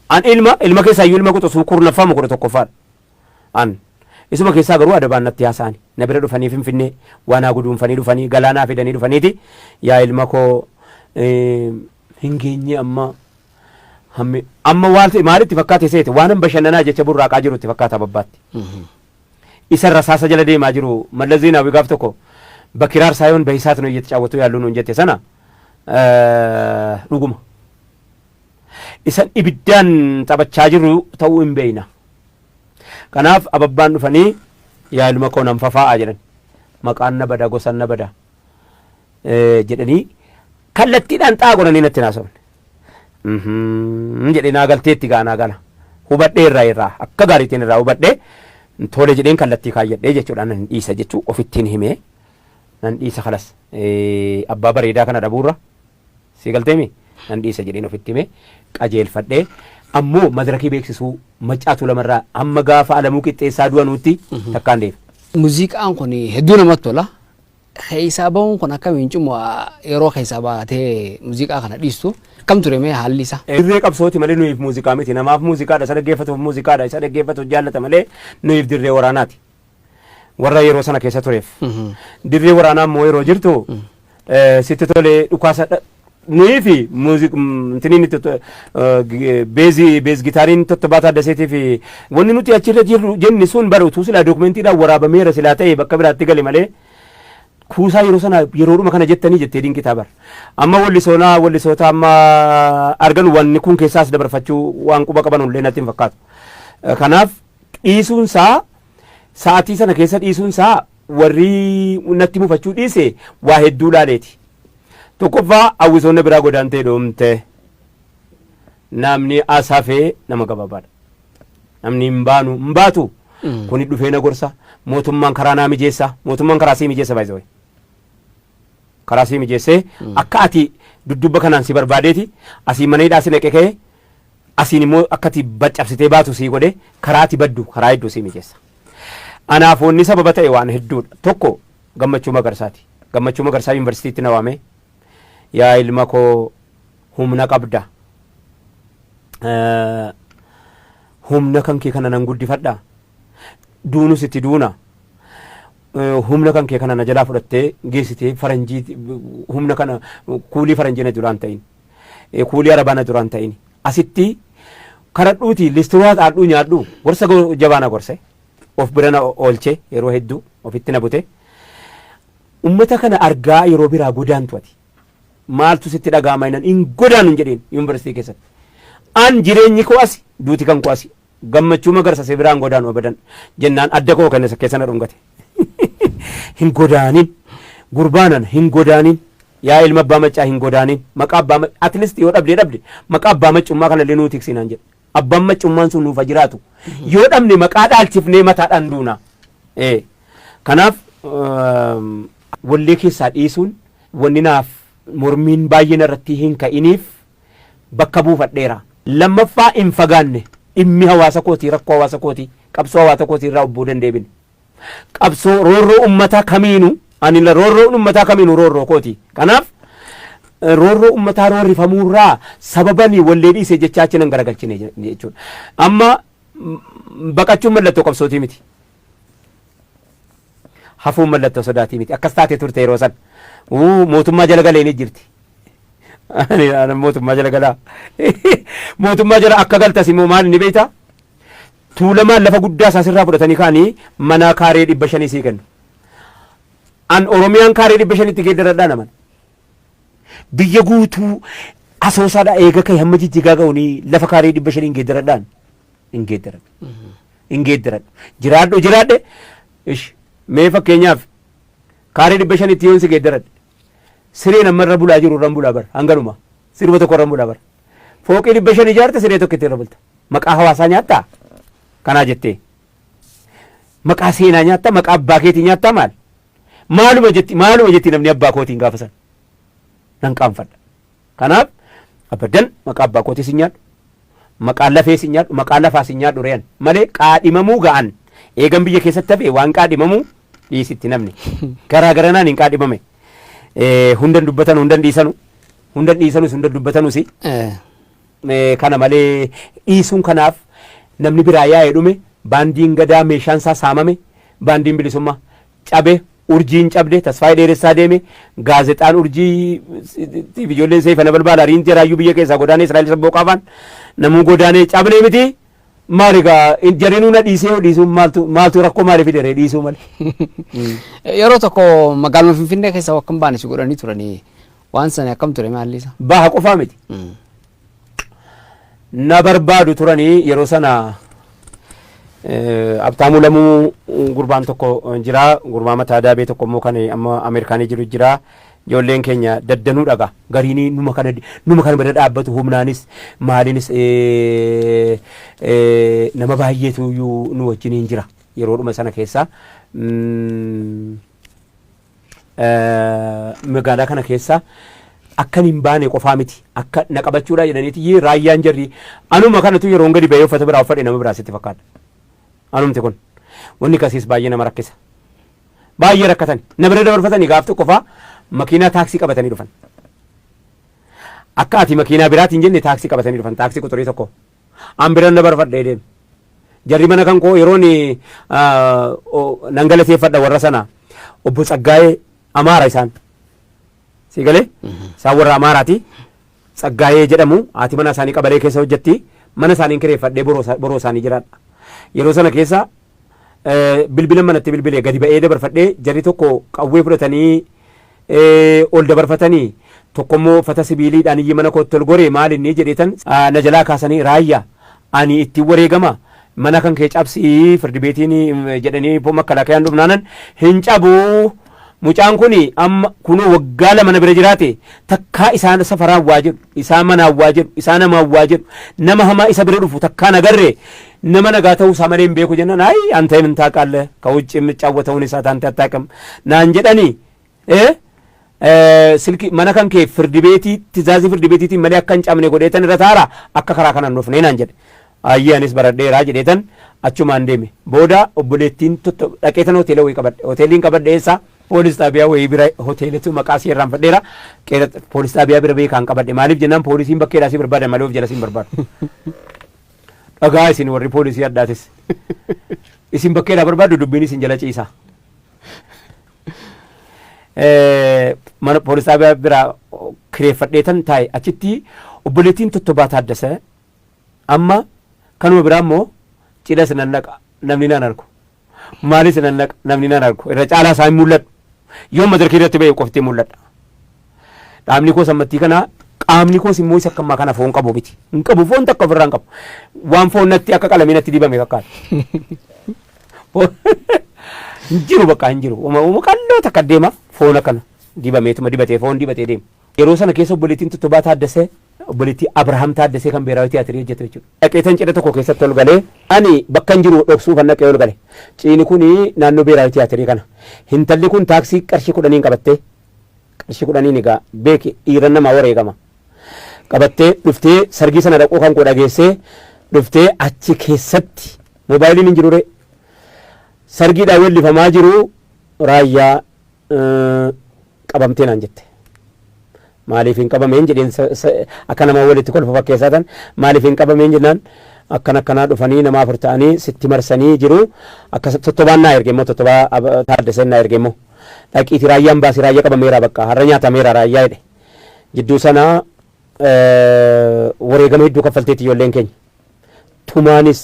An ilma keessaa iyyuu ilma quxisuu 10ffaa 11ffaadha. An isuma keessaa garuu adabaan natti haasa'an. Na bira dhufanii Finfinnee waan haa guduunfanii dhufanii galaanaa fidanii dhufaniiti, yaa ilma koo, hin geenye amma hammi amma waan maalitti fakkaate seete, waan bashannanaa jecha burraaqaa jiru itti fakkaata babbaatti. Isa rasaasa jala deemaa jiru Mallas Zeenaawii gaaf tokko በክራር ሳይሆን በእሳት ነው እየተጫወቱ ያሉ ነው jette sana dhuguma. Isan ibiddaan taphachaa jiru ta'uu hin beeyna. Kanaaf ababbaan dhufanii yaa ilma koo nan fafaa'a jedhan. Maqaan na bada, gosaan na bada jedhanii kallattiidhaan xaa godhanii natti naasofne. Jedhee naa galteetti gaa naa gala. Hubadhee irraa akka gaariitiin irraa hubadhee Tole jedheen kallattii kaayyadhee jechuudha. Nan dhiisa jechuu ofittiin himee nan dhiisa kalas abbaa bareedaa kana dhabuurra si galteemi nan dhiisa jedheen ofitti himee qajeelfadhee ammoo madarakii beeksisuu Maccaa Tuulamarraa hamma gaafa Alamuu Qixxeessaa du'anuutti takkaan deeme. Muuziqaan kun hedduu namatti tola. Keessaa bahuun kun akkamiin cimu yeroo keessaa baatee muuziqaa kana dhiistu akkam ture mee haalli isaa? Dirree qabsooti malee nuyiif muuziqaa miti. Namaaf muuziqaadha, isa dhaggeeffatuuf muuziqaadha, isa dhaggeeffatuuf jaallata malee nuyiif dirree waraanaati. Warra yeroo sana keessa tureef. Dirree waraanaa immoo yeroo jirtu sitti tolee dhukaasa nuyii fi muuziq intiniin itti beezii beez gitaariin Tottobaa Taaddaseetii fi wanni nuti achirra jirru jenni sun bara utuu silaa dookumentiidhaan waraabameera silaa ta'e bakka biraatti gale malee kuusaa yeroo sana yeroodhuma kana jettanii jettee dinqitaa bara. Amma wallisoonaa wallisoota amma argan wanni kun keessaas dabarfachuu waan quba qaban illee natti hin fakkaatu. Kanaaf dhiisuun isaa sa'atii sana keessa dhiisuun isaa warri natti mufachuu dhiise waa hedduu laaleeti. Tokkoffaa hawwisoonni biraa godaantee dhumte. Namni as hafee nama gabaabaadha. Namni hin baanu hin baatu. Kuni dhufee na gorsa. Mootummaan karaa naa mijeessa. Mootummaan karaa sii mijeessa baay'ee. Karaa sii mijeessee akka ati dudduubba kanaan si barbaadeeti asii mana hidhaa si naqe ka'ee asiin immoo akka ati baccabsitee baatu sii godhe karaa ati baddu karaa hedduu sii mijeessa. Anaaf wanni sababa ta'e waan hedduudha. Tokko Gammachuu Magarsaati. Gammachuu Magarsaa yuunivarsiitiitti na waamee yaa ilma koo humna qabda. Humna kan kee kana nan guddifadha. Duunus itti duuna. Humna kan kee kana na jalaa fudhattee geessitee faranjii humna kana kuulii faranjii na duraan ta'in. Kuulii arabaa na duraan ta'in. Asitti karadhuuti listiroo haxaadhuu nyaadhu gorsa jabaa na gorse. Of bira na oolche yeroo hedduu ofitti na bute. Ummata kana argaa yeroo biraa godaantu ati. Maaltu sitti dhaga'ama jennaan hin godaanu hin jedheen yuunivarsiitii keessatti. An jireenyi koo asi duuti kan koo asi. Gammachuu Magarsa si biraan godaanu abadan jennaan adda koo kana keessa na dhungate. Hin godaanin gurbaanan hin godaanin yaa ilma abbaa maccaa hin godaanin maqaa abbaa at least yoo dhabdee dhabde maqaa abbaa maccummaa kanallee nuu tiksinaan jedhe. Abbaan maccummaan sun nuuf haa jiraatu. Yoo dhabne maqaa dhaalchifnee mataadhaan duuna. Kanaaf wallee keessaa dhiisuun wanni naaf mormiin baay'een irratti hin ka'iniif bakka buufadheera. Lammaffaa hin fagaanne dhimmi hawaasa kootii rakkoo hawaasa kootii qabsoo hawaasa kootii irraa of booda hin deebine. Qabsoo roorroo ummataa kamiinuu ani roorroon ummataa kamiinuu roorroo kooti. Kanaaf roorroo ummataa roorrifamuurraa sababani wallee dhiisee jechaa achi nan garagalchine jechuudha. Amma baqachuun mallattoo qabsootii miti. Hafuun mallattoo sodaatii miti. Akkas taatee turte yeroo san. Mootummaa jala galee ni jirti. Ani mootummaa jala galaa. Mootummaa jala akka galtas immoo maal ni beektaa? Tuulamaan lafa guddaa isaa sirraa fudhatanii ka'anii mana kaaree 500 sii kennu. An Oromiyaan kaaree 500tti geeddaradhaa naman. Biyya guutuu Asoosaadhaa eega ka'e hamma Jijjigaa ga'uun lafa kaaree 500 geeddaradhaan hin geeddaradhu. Hin geeddaradhu. Jiraadhu jiraadhe ish mee fakkeenyaaf kaaree 500tti yoon si geeddaradhe sireen amma irra bulaa jiru irran bulaa bara hanganuma sirba tokko irran bulaa bara. Fooqii 500 ijaarte siree tokkitti irra bulta. Maqaa hawaasaa nyaattaa? Kanaa jettee. Maqaa seenaa nyaattaa? Maqaa abbaa keetii nyaattaa maal? Maaluma jetti maaluma jetti namni abbaa kootiin gaafa san. Nan qaanfadha. Kanaaf abadan maqaa abbaa kootii sin nyaadhu. Maqaa lafee sin nyaadhu, maqaa lafaa sin nyaadhu re'an malee qaadhimamuu ga'an. Eegan biyya keessatti hafe waan qaadhimamuu dhiisitti namni. Garaa garanaan hin qaadhimame. Hundan dubbatan hundan dhiisanu. Hundan dhiisanus hundan dubbatanus. Kana malee dhiisuun kanaaf namni biraa yaa'ee dhume baandiin Gadaa meeshaan isaa saamame baandiin bilisummaa cabe Urjiin cabde Tasfaayee Dheeressaa deeme gaazexaan Urjii tiif ijoolleen Seeyfa Nabalbaal ariin jaraayyuu biyya keessaa godaanee Israa'el Sabbooqaa faan namuu godaanee cabnee miti maal egaa jarinuu na dhiisee yoo dhiisuun maaltu maaltu rakkoo maalii fide ree dhiisuu malee. Yeroo tokko magaaluma Finfinnee keessa akka hin baane si godhanii turanii waan sana akkam ture maalli isaa? Baha qofaa miti. Na barbaadu turanii yeroo sana Abtaamuu Lamuu gurbaan tokko jira gurbaa mataa daabee tokko immoo kan amma Ameerikaanii jiru jira. Ijoolleen keenya daddanuu dhaga gariin numa kana bira dhaabbatu humnaanis maaliinis nama baay'eetu iyyuu nu wajjiniin jira. Yeroodhuma sana keessa magaalaa kana keessa akkan hin baane qofaa miti, akka na qabachuudhaa jedhaniiti yii raayyaan jarri anuma kanatu yeroon gadi ba'ee uffata biraa uffadhe nama biraa sitti fakkaata. Anumti kun wanni kasiis baay'ee nama rakkisa. Baay'ee rakkatan na bira dabarfatanii gaaf tokko faa makiinaa taaksii qabatanii dhufan. Akka ati makiinaa biraatiin jenne taaksii qabatanii dhufan, taaksii quxurii tokko. An biran dabarfadhee deeme. Jarri mana kan koo yeroon nan galateeffadha warra sana, obbo Tsaggaayee, Amaara isaan. Si galee? Isaan warra Amaaraati. Tsaggaayee jedhamu, haati mana isaanii qabalee keessa hojjetti. Mana isaaniin kireeffadhee boroo isaanii jiraadha. Yeroo sana keessa bilbila manatti bilbilee gadi ba'ee dabarfadhee, jarri tokko qawwee fudhatanii ol dabarfatanii, tokkommoo uffata sibiiliidhaan iyyi mana kootti ol goree maal inni jedheetan na jalaa kaasanii, "Raayyaa, ani ittiin wareegama, mana kan kee cabsii firdi beetiin" jedhanii makkalaakayaan dhufnaanan, "Hin cabuu, mucaan kun amma kunoo waggaa 2 na bira jiraate, takkaa isaan safaraan waa jedhu, isaa manaan waa jedhu, isaa namaan waa jedhu, nama hamaa isa bira dhufu takkaa nagarre, nama nagaa ta'uu isaa malee hin beeku" jennaan, "አይ አንተ ምን ታውቃለህ? ከውጭ የምጫወተውን እሳት አንተ አታውቅም" naan jedhanii silki mana kan kee firdi beetii tizaazii firdi beetiitiin malee akka hin cabne godheetan irra taara, akka karaa kanaan dhufnee naan jedhe. Ayyee, anis baradheeraa jedheetan achumaan deeme. Booda obboleettiin dhaqeetan hoteela wayii qabadhe. Hoteeliin qabadhe eessa? Poolis xaabiyaa wayii bira hoteelitu, maqaa isii irraanfadheera. Poolis xaabiyaa bira beekaan qabadhe. Maaliif jennaan, poolisiin bakkeedhaa si barbaadan malee of jala si hin barbaadu. Dhagaa isin warri poolisii addaatis. Isin bakkeedhaa barbaaddu, dubbiin isin jala ciisa. Mana poolis xaabiyaa bira kireeffadheetan taa'e. Achitti obboleettiin Tottobaa Taaddasee, amma kanuma biraa immoo cidhas nan naqa, namni nan argu, maalis nan naqa, namni nan argu, irra caalaa isaa hin mul'adhu. Yoo madarkii irratti ba'e qofti mul'adha. Dhaabni koos ammattii kana, qaamni koos immoo isa akkammaa kana foon qabu miti, hin qabu, foon takka ofirraa hin qabu. Waan foon natti akka qalamii natti dibame fakkaata. Hin jiru, bakka hin jiru. Uma qalloo takka deema, foon akkana dibameetuma dibatee, foon dibatee deema. Yeroo sana keessa obboleettiin Tottobaa Taaddasee, obboleettii Abrahaam Taaddasee kan Beeraawi Tiyaatirii hojjetu jechuudha. Dhaqeetan cidha tokko keessatti ol galee, ani bakka hin jiru dhoksuufan dhaqee ol gale. Ciini kun naannoo Beeraawi Tiyaatirii kana. Intalli kun taaksii qarshii 10n qabattee, qarshii 10n egaa beeki, dhiira namaa wareegama. Qabattee dhuftee, sargii sana dhaquu kan koo dhageessee dhuftee, achi keessatti moobaayiliin hin jirure. Sargiidhaan weellifamaa jiru, "Raayyaa, qabamtee" naan jette. Maaliif hin qabameen jedheen, akka nama walitti kolfa fakkeessaa tan, maaliif hin qabameen jennaan, akkan akkanaa dhufanii nama afur ta'anii sitti marsanii jiru. Akka Tottobaan naa erge immoo, Tottobaa Taaddaseen naa erge immoo, "Dhaqiiti raayyaan baasi, raayyaa qabameera, bakka har'a nyaatameera raayyaa" jedhe. Jidduu sana wareegama hedduu kaffalteetti ijoolleen keenya. Tumaanis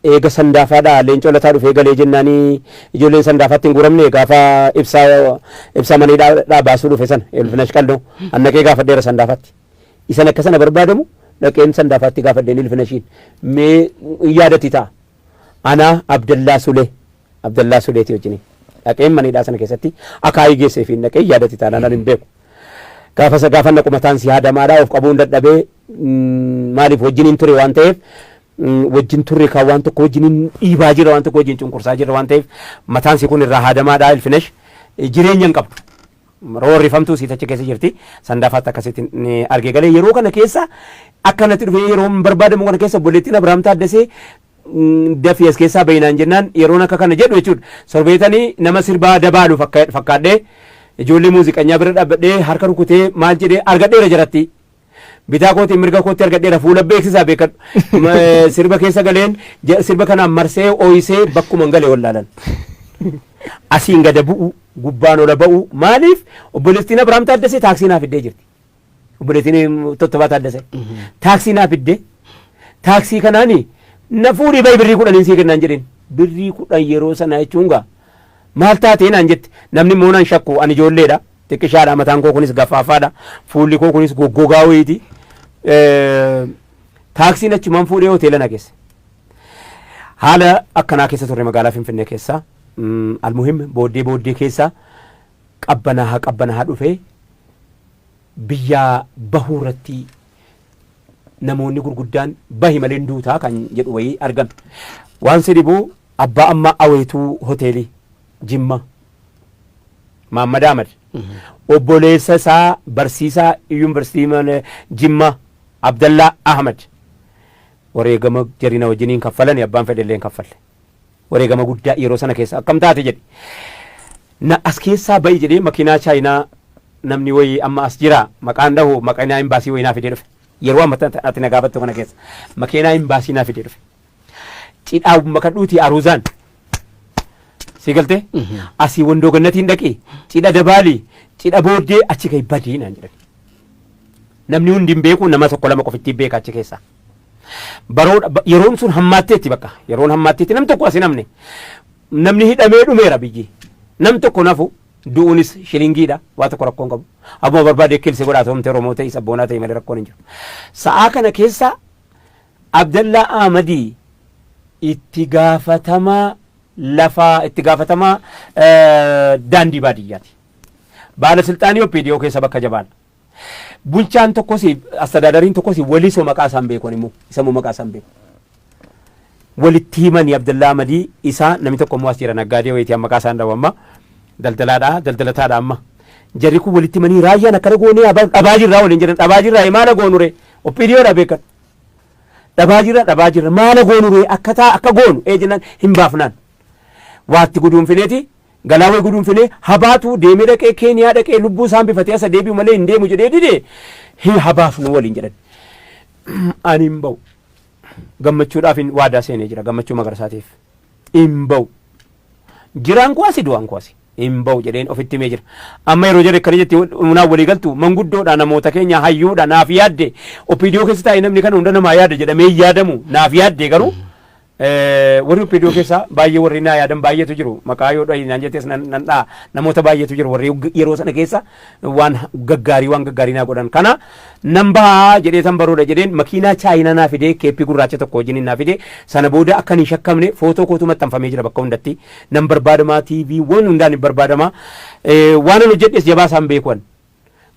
eega Sandaafaadhaa Leencoo Lataa dhufee galee jennaanii ijoolleen Sandaafaatti hin guuramne. Gaafa ibsaa ibsaa mana hidhaa baasuu dhufe sana, Ilfinash Qalloo, annaqee gaafadheera Sandaafaatti. Isan akka sana barbaadamu dhaqeen Sandaafaatti gaafadheen Ilfinashiin, mee hin yaadatti ta'a. Anaa Abdallaa Sulee, Abdallaa Suleetii wajjiniin dhaqeen mana hidhaa sana keessatti akaayii geessee fi dhaqee, yaadatti ta'a, nan hin beeku. Gaafa isa gaafa naqu mataan si haadamaadhaa, of qabuun dadhabee. Maaliif, wajjiniin ture waan ta'eef, wajjin turre kan waan tokko wajjiniin dhiibaa jira, waan tokko wajjin cunqursaa jira waan ta'eef, mataan si kun irraa haadamaadhaa. Ilfinesh jireenya hin qabdu. Roorrifamtuu siit achi keessa jirti. Sandaafaatti akkasitti ni argee galee. Yeroo kana keessa akkanatti dhufee, yeroo hin barbaadamu kana keessa, obboleettiin Abrahaam Taaddasee "Dafii as keessaa bayinaan" jennaan, yeroon akka kana jedhu jechuudha. Sorbeetanii nama sirbaa dabaalu fakkaadhee ijoollee muuziqanyaa bira dhaabbadhee harka rukutee maal jedhee argadheera jaratti. Bitaa kootiin mirga kootti argadheera, fuula beeksisaa beekadhu. Sirba keessa galeen sirba kanaan marsee ooyisee bakkuma hin galee wallaalan. Asiin gada bu'u, gubbaan ola ba'u, maaliif, obboleettiin Abrahaam Taaddasee taaksii naa fiddee jirti. Obboleettiin Tottobaa Taaddasee. Taaksii naa fiddee. Taaksii kanaani "Na fuudhii bahi, birrii 10n sii kennaan" jedheen. Birrii 10 yeroo sana jechuun gaa "Maal taatee?" naan jette. Namni immoo nan shakku, ani ijoolleedha. Xiqqishaadha, mataan koo kunis gaffaafaadha. Fuulli koo kunis goggogaa wayiiti. Taaksiin achumaan fuudhee hoteela na geesse. Haala akkanaa keessa turre magaalaa Finfinnee keessa. Almuhim, booddee booddee keessa qabbanaahaa qabbanaahaa dhufee, biyyaa bahuu irratti namoonni gurguddaan "Bahi malee duutaa" kan jedhu wayii argame. Waan si dhibu Abbaa amma Aweetuu Hoteelii Jimma Maammad Ahmad, obboleessa isaa barsiisaa Yuunivarsiitii Jimma Abdallaa Ahmad, wareegama jarina wajjiniin kaffalani, abbaan fedhe illee hin kaffalle. Wareegama guddaa yeroo sana keessa akkam taate jedhe. Na as keessaa ba'i jedhee makiinaa Chaayinaa namni wayii amma as jira, maqaan dhahu, makiinaa imbaasii wayii naa fidee dhufe. Yeroo amma ati na gaafattu kana keessa makiinaa imbaasii naa fidee dhufe. Cidhaa makadhuutii aruuzaan si galtee asii Wandoo Gannatiin dhaqii cidha dabaalii, cidha booddee achi gahi, badii naan jedhan. Namni hundi hin beeku, nama tokko lama qofittii beeka achi keessaa. Baroo yeroon sun hammaatteetti, bakka yeroon hammaatteetti nam tokko as hin hamne. Namni hidhamee dhumeera biyyi. Nam tokko nafu du'uunis shilingiidha, waa tokko rakkoon qabu. Abbuma barbaade kilse godhaa toomte, Oromoo ta'e, sabboonaa ta'e malee rakkoon hin jiru. Sa'aa kana keessa Abdallaa Ahmadii itti gaafatamaa lafaa, itti gaafatamaa daandii baadiyyaati. Baala silxaanii OPDO keessa bakka jabaadha. Bulchaan tokkos, astadaadariin tokkos, Walisoo, maqaa isaan beeku immoo, isa immoo maqaa isaan beeku. Walitti himanii Abdallaa Ahmadii isaa, namni tokko immoo as jira, naggaadee wayitii, maqaa isaan dhawu, amma daldalaadha, daldalataadha amma. Jarri kun walitti himanii, raayyaan akkana goonee dhabaa jirraa waliin jedhan, dhabaa jirraa, maala goonure, OPDOdha beekan. Dhabaa jirra, dhabaa jirra, maala goonure, akka taa akka goonu ee jennaan, hin baafnaan. Waatti guduunfineeti galaa wayi guduunfinee habaatu deemee dhaqee Keeniyaa dhaqee lubbuu isaan bifatee asa deebi'u malee hin deemu jedhee dide, hin habaafnu waliin jedhan. Ani hin ba'u. Gammachuudhaaf hin waadaa seenee jira, Gammachuu Magarsaatiif. Hin ba'u. Jiraan koo asi, du'aan koo asi. Hin ba'u jedheen ofitti himee jira. Amma yeroo jedhe akkana jetti, munaan walii galtu, manguddoodha, namoota keenya hayyuudha, naaf yaadde. OPDO keessa taa'ee namni kana hunda namaa yaada jedhamee hin yaadamu, naaf yaadde. Garuu warri OPDO keessa baay'ee warri naa yaadan baay'eetu jiru. Maqaa yoo dhahi naan jettees nan dha'a. Namoota baay'eetu jiru warri yeroo sana keessa waan gaggaarii, waan gaggaarii naa godhan. Kana nan bahaa jedhee tan baruudha jedheen, makiinaa Chaayinaa naa fidee, keeppii gurraacha tokko wajjin naa fidee. Sana booda akka hin shakkamne footoo kootu maxxanfamee jira bakka hundatti. Nan barbaadamaa, TV waan hundaan hin barbaadamaa. Waan an hojjedhes jabaa isaan beekuan.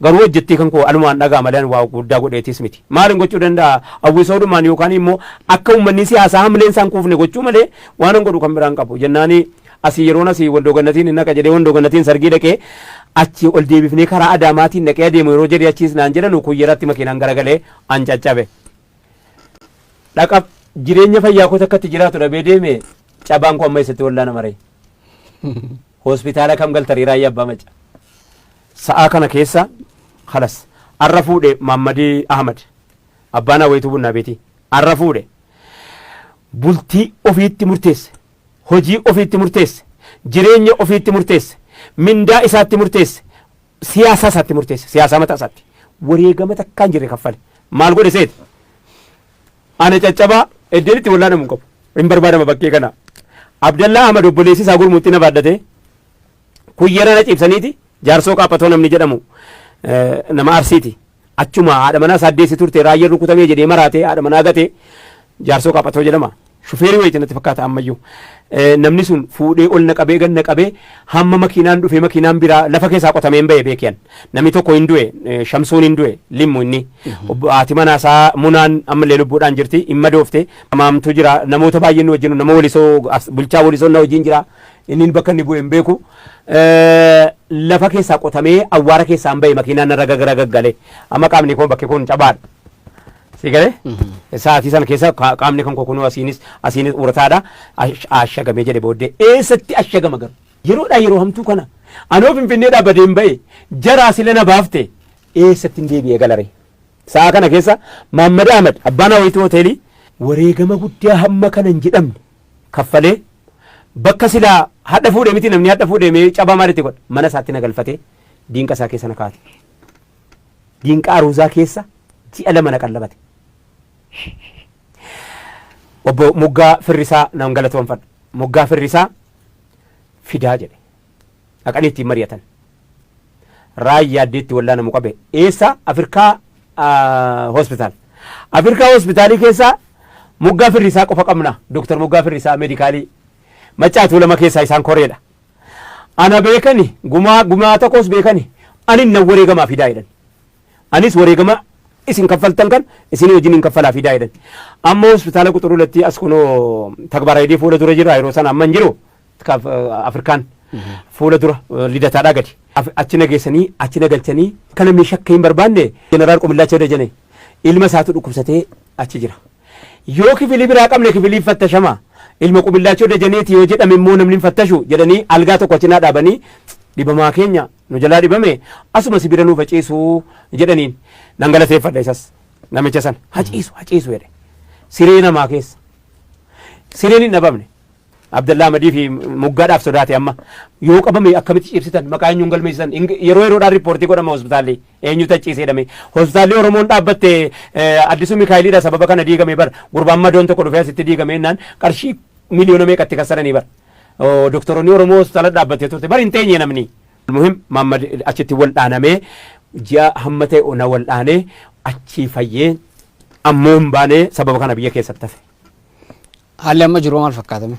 Garuu hojjettii kan koo anumaan dhagaa malee waa guddaa godheetis miti. Maalin gochuu danda'a? Hawwisoodumaan yookaan immoo akka uummanni siyaasaa hamleen isaan kuufne gochuu malee waan an godhu kan biraan qabu. Jennaani asii yeroon asii Wandoo Gannatiin hin naqa jedhee, Wandoo Gannatiin sargii dhaqee, achi ol deebifnee karaa Adaamaatiin dhaqee adeemu yeroo jedhee, achiis naan jedhanu, Kuyyeratti makiinaan garagalee an caccabe. Dhaqa jireenya fayyaa koo takkatti jiraatu dhabee deeme, cabaan koo amma eessatti wallaana maree? Hospitaala kam galtarii, Raayyaa Abbaa Macca? Sa'aa kana keessa kalas arra fuudhe Maammadii Ahmad, abbaan Hawweetuu Bunnaa Beetii, arra fuudhe. Bultii ofiitti murteesse, hojii ofiitti murteesse, jireenya ofiitti murteesse, mindaa isaatti murteesse, siyaasaa isaatti murteesse, siyaasaa mataa isaatti wareegama takkaan jirre kaffale. Maal godhe seeti? Ana caccabaa iddeen itti wallaanamu hin qabu, hin barbaadama bakkee kana. Abdallaa Ahmad obboleessi isaa gurmuutti na baadhate, Kuyyera na ciibsaniiti, Jaarsoo Qaaphatoo namni jedhamu nama Arsiiti. Achuma haadha manaa isaa deessi turte, raayyaan rukutamee jedhee maraatee haadha manaa gatee, Jaarsoo Qaaphatoo jedhama. Shufeerii wayiiti natti fakkaata ammayyuu. Namni sun fuudhee ol na qabee, gad na qabee, hamma makiinaan dhufee, makiinaan biraa lafa keessaa qotamee hin bahe beekiyan. Namni tokko hin du'e, Shamsuun hin du'e, Limmu inni. Haati manaa isaa Munaan ammallee lubbuudhaan jirti, hin madoofte. Maamtu jira, namoota baay'een nu wajjin, nama Walisoo, bulchaa Walisoo na wajjin jira. Inni bakka inni bu'e hin beeku. Lafa keessaa qotamee awwaara keessaa hin bahe, makiinaan narra gaggale. Amma qaamni koo bakki kun cabaadha. Si galee? Sa'aatii sana keessa qaamni kan koo kunuu asiinis asiinis urataadha. Ashagamee jedhe booddee. Eessatti ashagama garuu? Yeroodhaa yeroo hamtuu kana. Anoo Finfinneedhaa badeen ba'e, jaraa sila na baafte, eessatti hin deebi'ee galare? Sa'a kana keessa Maammad Ahmad, abbaan Hawayituu Hoteelii, wareegama guddaa hamma kana hin jedhamne kaffalee, bakka silaa hadha fuudhee miti, namni hadha fuudhee mee cabaa maalitti godha, mana isaatti na galfatee diinqa isaa keessa na kaa'ate. Diinqa aruuzaa keessa ji'a 2 na qallabate. Obbo Muggaa Firrisaa nan galatoonfadha. Muggaa Firrisaa fidaa jedhe. Dhaqanii ittiin mari'atan. Raayyaa addeetti wallaanamu qabe. Eessa? Afrikaa hospitaal. Afrikaa hospitaalii keessaa Muggaa Firrisaa qofa qabna. Dooktar Muggaa Firrisaa meedikaalii. Maccaa Tuulama keessaa isaan koreedha. Ana beekani, gumaa gumaa tokkos beekani, ani nan wareegamaa fidaa jedhan. Anis wareegama Isin kaffaltan kan isinii wajjin hin kaffalaa fidaa jedhan. Amma hospitaala quxuruu latti as kunoo Tagbaaraayidii fuula dura jira, yeroo sana amma hin jiru, Afrikaan fuula dura Lidataadhaa gadi. Achi na geessanii, achi na galchanii, kana meeshaa akka hin barbaanne Jeneraal Qumillaachoo Dajane ilma isaatu dhukkubsatee achi jira. Yoo kifilii biraa qabne kifilii fattashama. Ilma Qumillaachoo Dajaneeti yoo jedhame immoo namni hin fattashu jedhanii algaa tokko achi naa dhaabanii, dhibamaa keenya nu jalaa dhibame asuma si bira nuuf haciisu jedhaniin. Nan galateeffadha isas, namicha sana. Haciisu haciisu jedhe. Siree namaa keessa. Sireen hin dhabamne. Abdallaa Ahmadii fi moggaadhaaf sodaate, amma yoo qabame akkamitti ciibsitan, maqaa eenyuun galmeessisan? Yeroo yeroodhaan riippoortii godhama, hospitaalli eenyutu achiisee jedhame. Hospitaalli Oromoon dhaabbatte Addisuu Mikaayiliidha, sababa kana diigame bar. Gurbaan madoon tokko dhufee asitti diigame jennaan qarshii miliyoona meeqatti kassaranii bar. Doktoroonni Oromoo hospitaala dhaabbattee turte bar, hin teenye namni. Muhim Mahammad achitti wal dhaanamee ji'a hamma ta'e na wal dhaanee achii fayyee, ammoo hin baanee, sababa kana biyya keessatti hafe. Haalli amma jiru maal fakkaatame?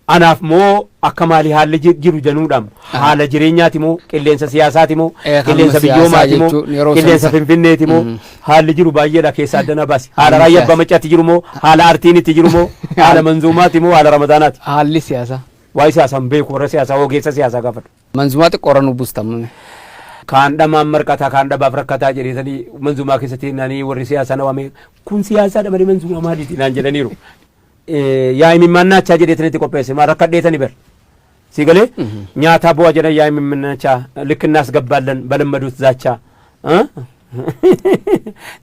Anaaf moo akka maali haalli jiru januudhaam? Haala jireenyaati moo, qilleensa siyaasaati moo, Kanuma qilleensa siyaasaa biyyoomaati moo, jechuun yeroo qilleensa Finfinneeti moo? Haalli jiru baay'eedha, keessaa addana baasi. Haala Haalli raayyaa siyaasa. abbaa maccaatti jiru moo, haala artiin itti jiru moo, haala manzuumaati moo, haala ramadaanaati? Haalli siyaasaa. Waa'ee siyaasaa hin beeku, warra siyaasaa, ogeessa siyaasaa gaafadhu. Manzumaa xiqqoorra nu buustamame. Kaan dhamaan marqataa, kaan dhabaaf rakkataa jedheetanii manzumaa keessatti naanii warri siyaasaa na waamee, kun siyaasaadha malee manzumaa maaliiti naan jedhaniiru. Yaa imimmaannaachaa jedheetanii itti qopheesse, maa rakkadheetani bar. Si galee nyaataa bu'aa jedhan, yaa imimmaannaachaa ልክ እናስገባለን በለመዱት ዛቻ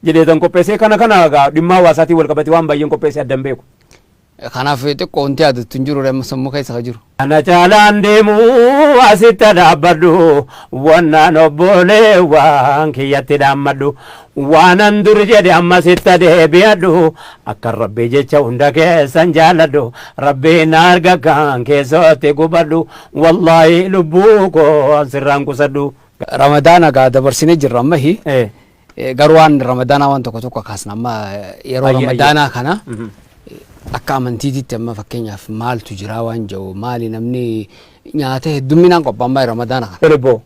jedheetan qopheesse. Kana egaa dhimma hawaasaatiin wal qabate waan baay'een qopheesse, addan beeku. Kanaaf xiqqoo wanti yaadattu hin jiru, amma sammuu keessa ka jiru. Ana caalaan deemu asitti dhaabbadhu, wannaan obbolee waan kiyyatti dhaammadhu, waanan dur jedhe ammasitti deebi'adhu, akka Rabbii jecha hunda keessan jaaladhu, Rabbiin arga kan keessatti gubadhu, wallaahi lubbuu koo sirraan qusadhu. Ramadaana gaa dabarsinee jirra amma hi. Garuu waan ramadaanaa waan tokko tokko kaasna amma yeroo Ayye, ayye. ramadaanaa kana akka amantiititti amma fakkeenyaaf maaltu jira waan jedhu, maali namni nyaata heddumminaan qophaa'an ramadaana kana. Tole.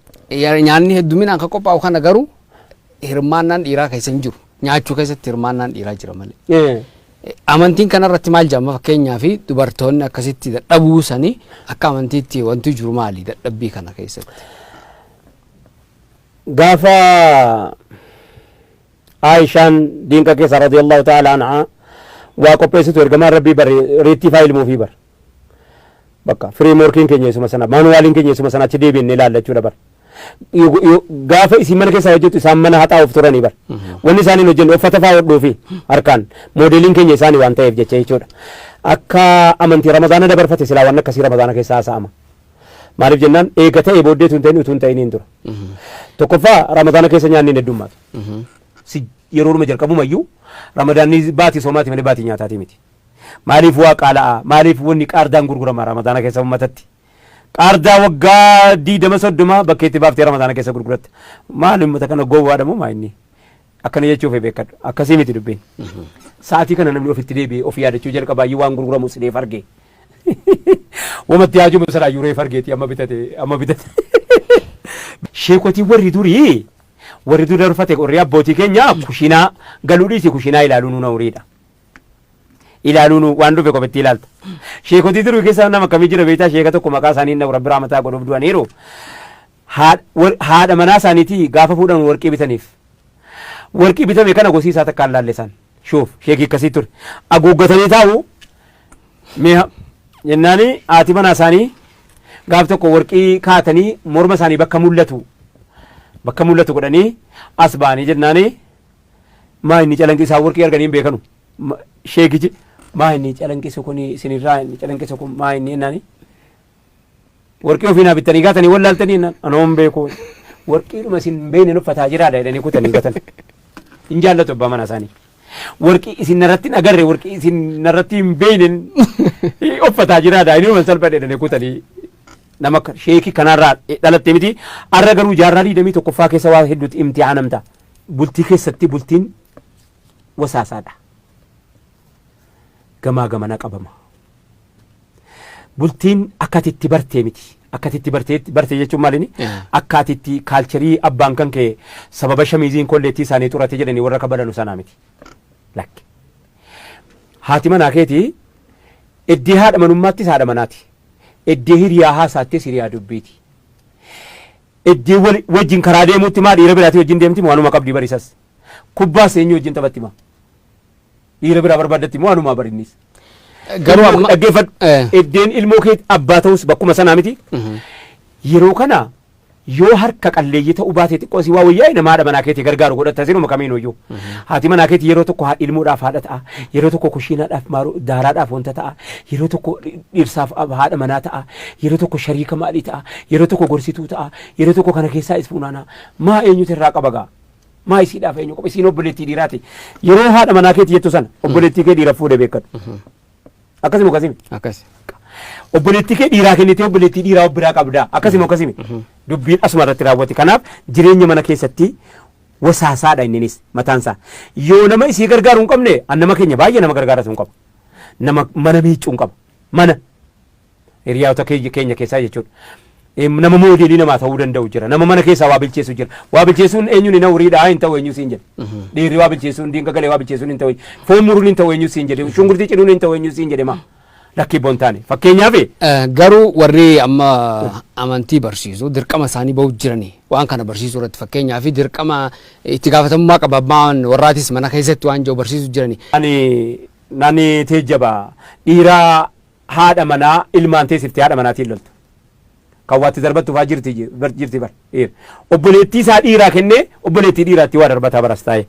Nyaanni heddumminaan kan qophaa'u kana garuu hirmaannaan dhiiraa keessa hin jiru. Nyaachuu keessatti hirmaannaan dhiiraa jira malee. Amantiin kanarratti maal jedhama? Fakkeenyaa fi dubartoonni akkasitti dadhabuu sanii akka amantiitti wanti jiru maali dadhabbii kana keessatti? Gaafa Aayishaan diinqa keessa رضي الله تعالى عنها waa qopheessitu, ergamaan Rabbii bar reettii faa ilmuufii bar. Bakka frameworkiin keenya isuma sana, manualiin keenya isuma sana, achi deebiinne ilaallachuudha bar. Gaafa isin mana keessaa hojjettu isaan mana haxaa'uuf turanii bar. Wanni isaan hin hojjenne uffata faa hodhuufi harkaan, moodeliin keenya isaanii waan ta'eef jecha jechuudha. Akka amantii ramadaana dabarfate silaa waan akkasii ramadaana keessaa haasa'ama. Maaliif jennaan, eega ta'e booddee tun ta'in utuu hin ta'iniin dura. Tokkoffaa, ramadaana keessa nyaanni hin heddummaatu. Si yeroodhuma jalqabumayyuu ramadaanni baatii soomaati malee baatii nyaataatii miti. Maaliif waa qaala'a? Maaliif wanni qaardaan gurgurama ramadaana keessa uummatatti? Qaardaa waggaa 20 30 bakkeetti baaftee ramadaana keessa gurguratte. Maali uummata kana gowwaadha moo maa inni? Akkana jechuuf beekadhu. Akkasii miti dubbiin. Sa'aatii kana namni ofitti deebi'ee of yaadachuu jalqabaayyuu waan gurguramu sileef arge. Wamatti haajuma sanaayyuu reef argeeti, amma bitate, amma bitate. Sheekotiin warri durii darfate, warri abbootii keenya, kushinaa galuu dhiisi, kushinaa ilaaluu nuun hawriidha. Ilaaluu nu waan dhufe kophetti ilaalta. Sheekotii durii keessa nama akkamii jira beektaa? Sheeka tokko maqaa isaanii hin Rabbi rahmataa godhuuf, du'aniiru. Haadha manaa isaaniitii gaafa fuudhan warqii bitaniif. Warqii bitame kana gosii isaa takkaan laalle isaan. Shuuf, sheekii akkasii ture. Aguuggatanii taa'u mi'a jennaani, haati manaa isaanii gaaf tokko warqii kaatanii morma isaanii bakka mul'atu godhanii as ba'anii jennaani, maa inni calanqisaa warqii arganii hin beekanu. Sheekichi, maa inni calanqisu kun isinirraa, inni calanqisu kun maa inni jennaani, warqii ofii naa bittanii gaatanii wallaaltanii jennaan, anoo hin beeku, warqiidhuma isin hin beekne uffataa jiraadha jedhanii kutanii gatan. Hin jaallatu abbaa manaa isaanii. Warqii isin narratti hin agarre, warqii isin narratti hin beekne uffataa jiraadha, inni salphadhe jedhanii kutanii. Nama sheekii kanarraa dhalatte miti. Arra garuu jaarraa 21ffaa keessa waa hedduutti imtihaanamta. Bultii keessatti bultiin wasaasaadha. Gamaa gamana qabama. Bultiin akka ati itti bartee miti. Akkatitti barteetti barte jechuun maalini? Akkaatitti culture abbaan kan kee sababa shamiiziin kolleettii isaanii xurate jedhanii warra kabalanu sanaa miti. Lakki. Haati manaa keetii iddee haadha manummaattis haadha manaati. Iddee hiriyaa haasaattis hiriyaa dubbiiti. Iddee wajjin karaa deemuutti maa dhiira biraatii wajjin deemti moo waanuma qabdii barisas. Kubbaas eenyu wajjin taphatti maa? Dhiira biraa barbaaddatti moo waanuma barinnis. Garuu amma Dhaggeeffadhu. Iddeen ilmoo kee abbaa ta'us bakkuma sanaa miti. Yeroo kana yoo harka qalleeyyii ta'uu baate xiqqoo si waa wayyaa nama haadha manaa keetii gargaaru godhatta sinuma kamiin iyyuu. Haati manaa keetii yeroo tokko ilmoodhaaf haadha ta'a, yeroo tokko kushiinaadhaaf maaruu daaraadhaaf wanta ta'a, yeroo tokko dhirsaaf haadha manaa ta'a, yeroo tokko shariika maalii ta'a, yeroo tokko gorsituu ta'a, yeroo tokko kana keessaa is funaana. Maa eenyutu irraa qaba gaa? Maa isiidhaaf eenyu qaba? Isiin obboleettii dhiiraati. Yeroo haadha manaa keetii jettu sana obboleettii kee dhiira fuudhee beekadhu. Akkasuma akkasimi. Akkas. Obboleettii kee dhiiraa kennitee obboleettii dhiiraa of biraa qabda. Akkasuma akkasimi. Dubbiin asuma irratti raawwate. Kanaaf jireenya mana keessatti wasaasaadha inninis mataansaa. Yoo nama isii gargaaru hin qabne, an nama keenya baay'ee nama gargaaratu hin qabu. Nama mana miiccuu hin qabu. Mana hiriyaota keenya keessaa jechuudha. Nama moodeelii namaa ta'uu danda'u jira. Nama mana keessaa waa bilcheessu jira. Waa bilcheessuun eenyuun hin hawriidha hin ta'u eenyu siin jedhe. Dhiirri waa bilcheessuun, diinqa galee waa bilcheessuun hin ta'u. Foon muruun hin ta'u eenyu siin jedhe. Shunkurtii ciruun hin ta'u eenyu siin jedhe maa. Lakkii boon taane. Fakkeenyaaf Garuu warri amma amantii barsiisu dirqama isaanii bahu jiranii waan kana barsiisuu irratti, fakkeenyaaf dirqama itti gaafatamummaa qaba abbaan warraatis mana keessatti waan jiru barsiisuu jiranii. Ani nani teejjaba dhiiraa haadha manaa ilmaan teessiftee haadha manaatiin loltu. Kan waatti darbattu fa'aa jirti jirti bar dhiira. Obboleettii isaa dhiiraa kennee obboleettii dhiiraatti waa darbataa baras taa'e.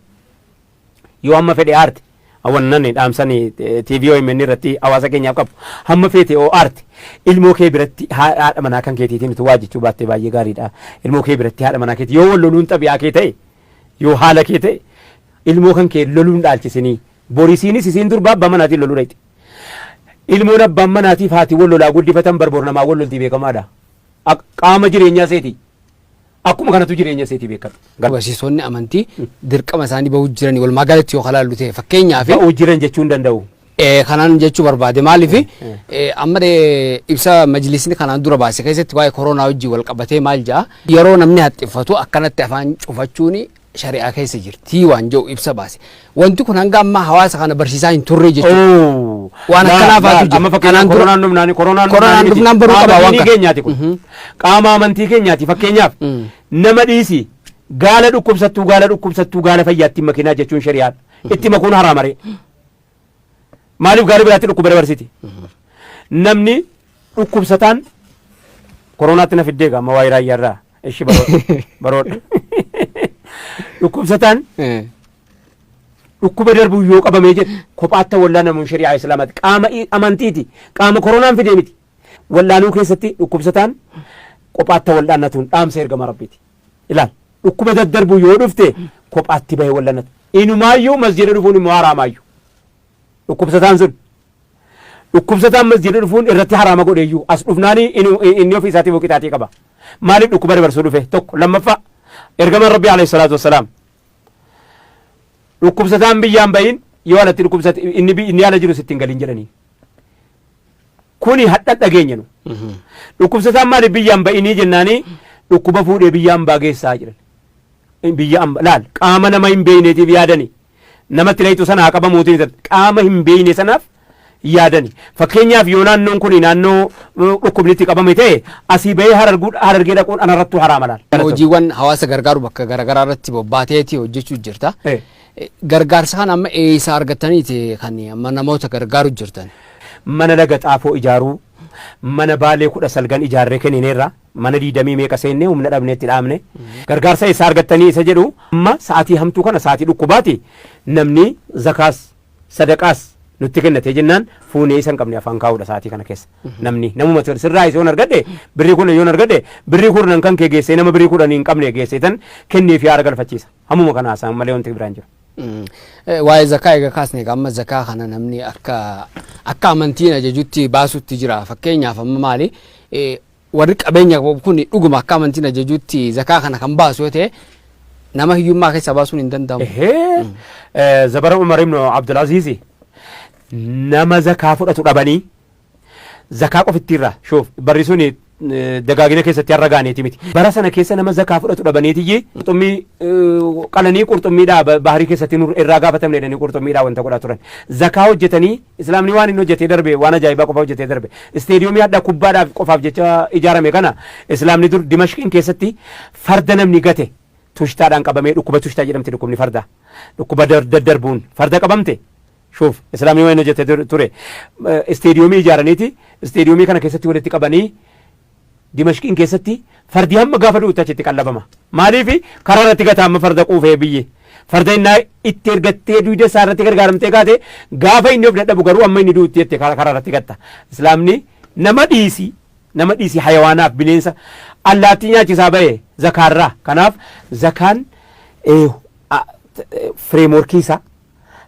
Yoo amma fedhe aarte wannan dhaamsanii TV OMN irratti hawaasa keenyaaf qabu. Hamma feete oo aarte ilmoo kee biratti haadha manaa kan keetiitiin utuu waa jechuu baattee baay'ee gaariidha. Ilmoo kee biratti haadha manaa keetii yoo wal loluun xabi'aa kee ta'e, yoo haala kee ta'e, ilmoo kan kee loluun dhaalchisinii. Borisiinis isiin durbaa abbaa manaatiin loluu dhayxe. Ilmoon abbaan manaatiif haati wal lolaa guddifatan barbor namaa wal loltii beekamaadha. Qaama jireenyaa seeti. Akkuma kanatu jireenya seetii beekadhu. Barsiisonni amantii dirqama isaanii bahuu jiranii walumaa galatti yoo kalaallu ta'e, fakkeenyaaf Ba'uu jiran jechuu hin danda'u. Kanaan jechuu barbaade maaliif, amma ibsa majlisni kanaan dura baase keessatti waa'ee koronaa wajjin wal qabatee maal jedha? Yeroo namni haxxiffatu akkanatti afaan cufachuun shari'aa keessa jirti waan jedhu ibsa baase. Wanti kun hanga ammaa hawaasa kana barsiisaa hin turre jechuudha. Waan akkanaa faatu jira. Amma fakkeenyaaf Kanaan dura koronaan dhufnaan koronaan Koronaan miti. dhufnaan baruu Qaama qaba waan diinii kana. keenyaati kun. Qaama amantii keenyaati. Fakkeenyaaf nama dhiisi, gaala dhukkubsattuu gaala dhukkubsattuu gaala fayyaatti hin makinaa jechuun shari'aadha. Itti makuun haraamaree. Maaliif gaala biraatti dhukkuba dabarsiti? Namni dhukkubsataan koronaatti na fiddee amma waa'ee raayyaarraa ishi baroodha. Dhukkubsataan dhukkuba darbuu yoo qabamee jedhe kophaatti wallaanamuun shari'aa islaamaati. Qaama amantiiti. Qaama koronaan fidee miti. Wallaanuu keessatti dhukkubsataan kophaatti wallaannatuun dhaamsa ergama rabbiiti. Ilaal, dhukkuba daddarbuu yoo dhufte kophaatti bahee wallaannatu. Inumaayyuu masjida dhufuun immoo haraamaayyuu. Dhukkubsataan sun dhukkubsataan masjida dhufuun irratti haraama godheeyyuu as dhufnaani inni ofii isaatiif qixaatii qaba. Maaliif dhukkuba dabarsuu dhufe? Tokko lammaffaa, ergamaan rabbii alayhi salaatu wassalaam dhukkubsataan biyyaan bahin yoo alatti dhukkubsate inni ala jiru sitti hin galin jedhanii. Kuni hadha dhageenya nu. Dhukkubsataan maaliif biyyaan ba'inii jennaanii dhukkuba fuudhee biyyaan baa geessaa jedhan. Biyya amba laal, qaama nama hin beekneetiif yaadani. Namatti layitu sana haa qabamuutiin qaama hin beekne sanaaf yaadani. Fakkeenyaaf yoo naannoon kun naannoo dhukkubni itti qabame ta'e asii bahee Harargee dhaquun anarrattuu haraama laal. Hojiiwwan hawaasa gargaaru bakka garaagaraa irratti bobbaateeti hojjechuu jirta. Gargaarsa kana amma eessa argattaniiti kan amma namoota gargaaru jirtan? Mana Laga Xaafoo ijaaruu, mana Baalee 19 ijaarree kennineerra, mana diidamii meeqa seennee humna dhabneetti dhaabne. Gargaarsa eessaa argattanii isa jedhu, amma sa'aatii hamtuu kana, sa'aatii dhukkubaati, namni zakaas sadaqaas nutti kennatee jennaan fuunee isa hin qabne afaan kaa'uudha sa'aatii kana keessa. Namni namuma sirraa isa yoon argadhe, birrii 10 yoon argadhe, birrii 10 kan kee geessee nama birrii 10 hin qabne geessee tan kennee fi haara galfachiisa. Hammuma kana haasa'an malee wanti biraan jiru. Waa'ee zakaa egaa kaasne, egaa amma zakaa kana namni akka amantiin ajajutti baasutti jira. Fakkeenyaaf amma maali, warri qabeenya qabu kun dhuguma akka amantiin ajajutti zakaa kana kan baasu yoo ta'e nama hiyyummaa keessaa baasuun hin danda'amu. Ehee, zabara Umar ibn Abdulaziz nama zakaa fudhatu dhabanii zakaa qofittiirraa shoof barri suni Dagaagina keessatti har'a gaaneeti miti. Bara sana keessa nama zakaa fudhatu dhabaniitiyyi qurxummii qalanii qurxummiidhaa baharii keessatti nu irraa gaafatamne jedhanii qurxummiidhaa wanta godhaa turan. Zakaa hojjetanii islaamni waan inni hojjetee darbe waan ajaa'ibaa qofa hojjetee darbe. Isteediyoomii hadha kubbaadhaaf qofaaf jecha ijaarame kana islaamni dur Dimashqiin keessatti farda namni gate tushtaadhaan qabamee dhukkuba tushtaa jedhamti dhukkubni fardaa. Dhukkuba daddarbuun farda qabamte Shuuf islaamni waan hojjete ture isteediyoomii ijaaraniiti isteediyoomii kana keessatti walitti qabanii Dimashqiin keessatti fardi hamma gaafa du'utti achitti qallabama. Maaliif karaa irratti gata amma farda quufee biyyi. Farda innaa itti ergattee duyda isaa irratti gargaaramtee kaate gaafa inni of dadhabu garuu amma inni du'utti jette karaa irratti gatta. Islaamni nama dhiisi nama dhiisi hayawaanaaf bineensa allaattii nyaachisaa bahe zakaarraa. Kanaaf zakaan fireemworkii isaa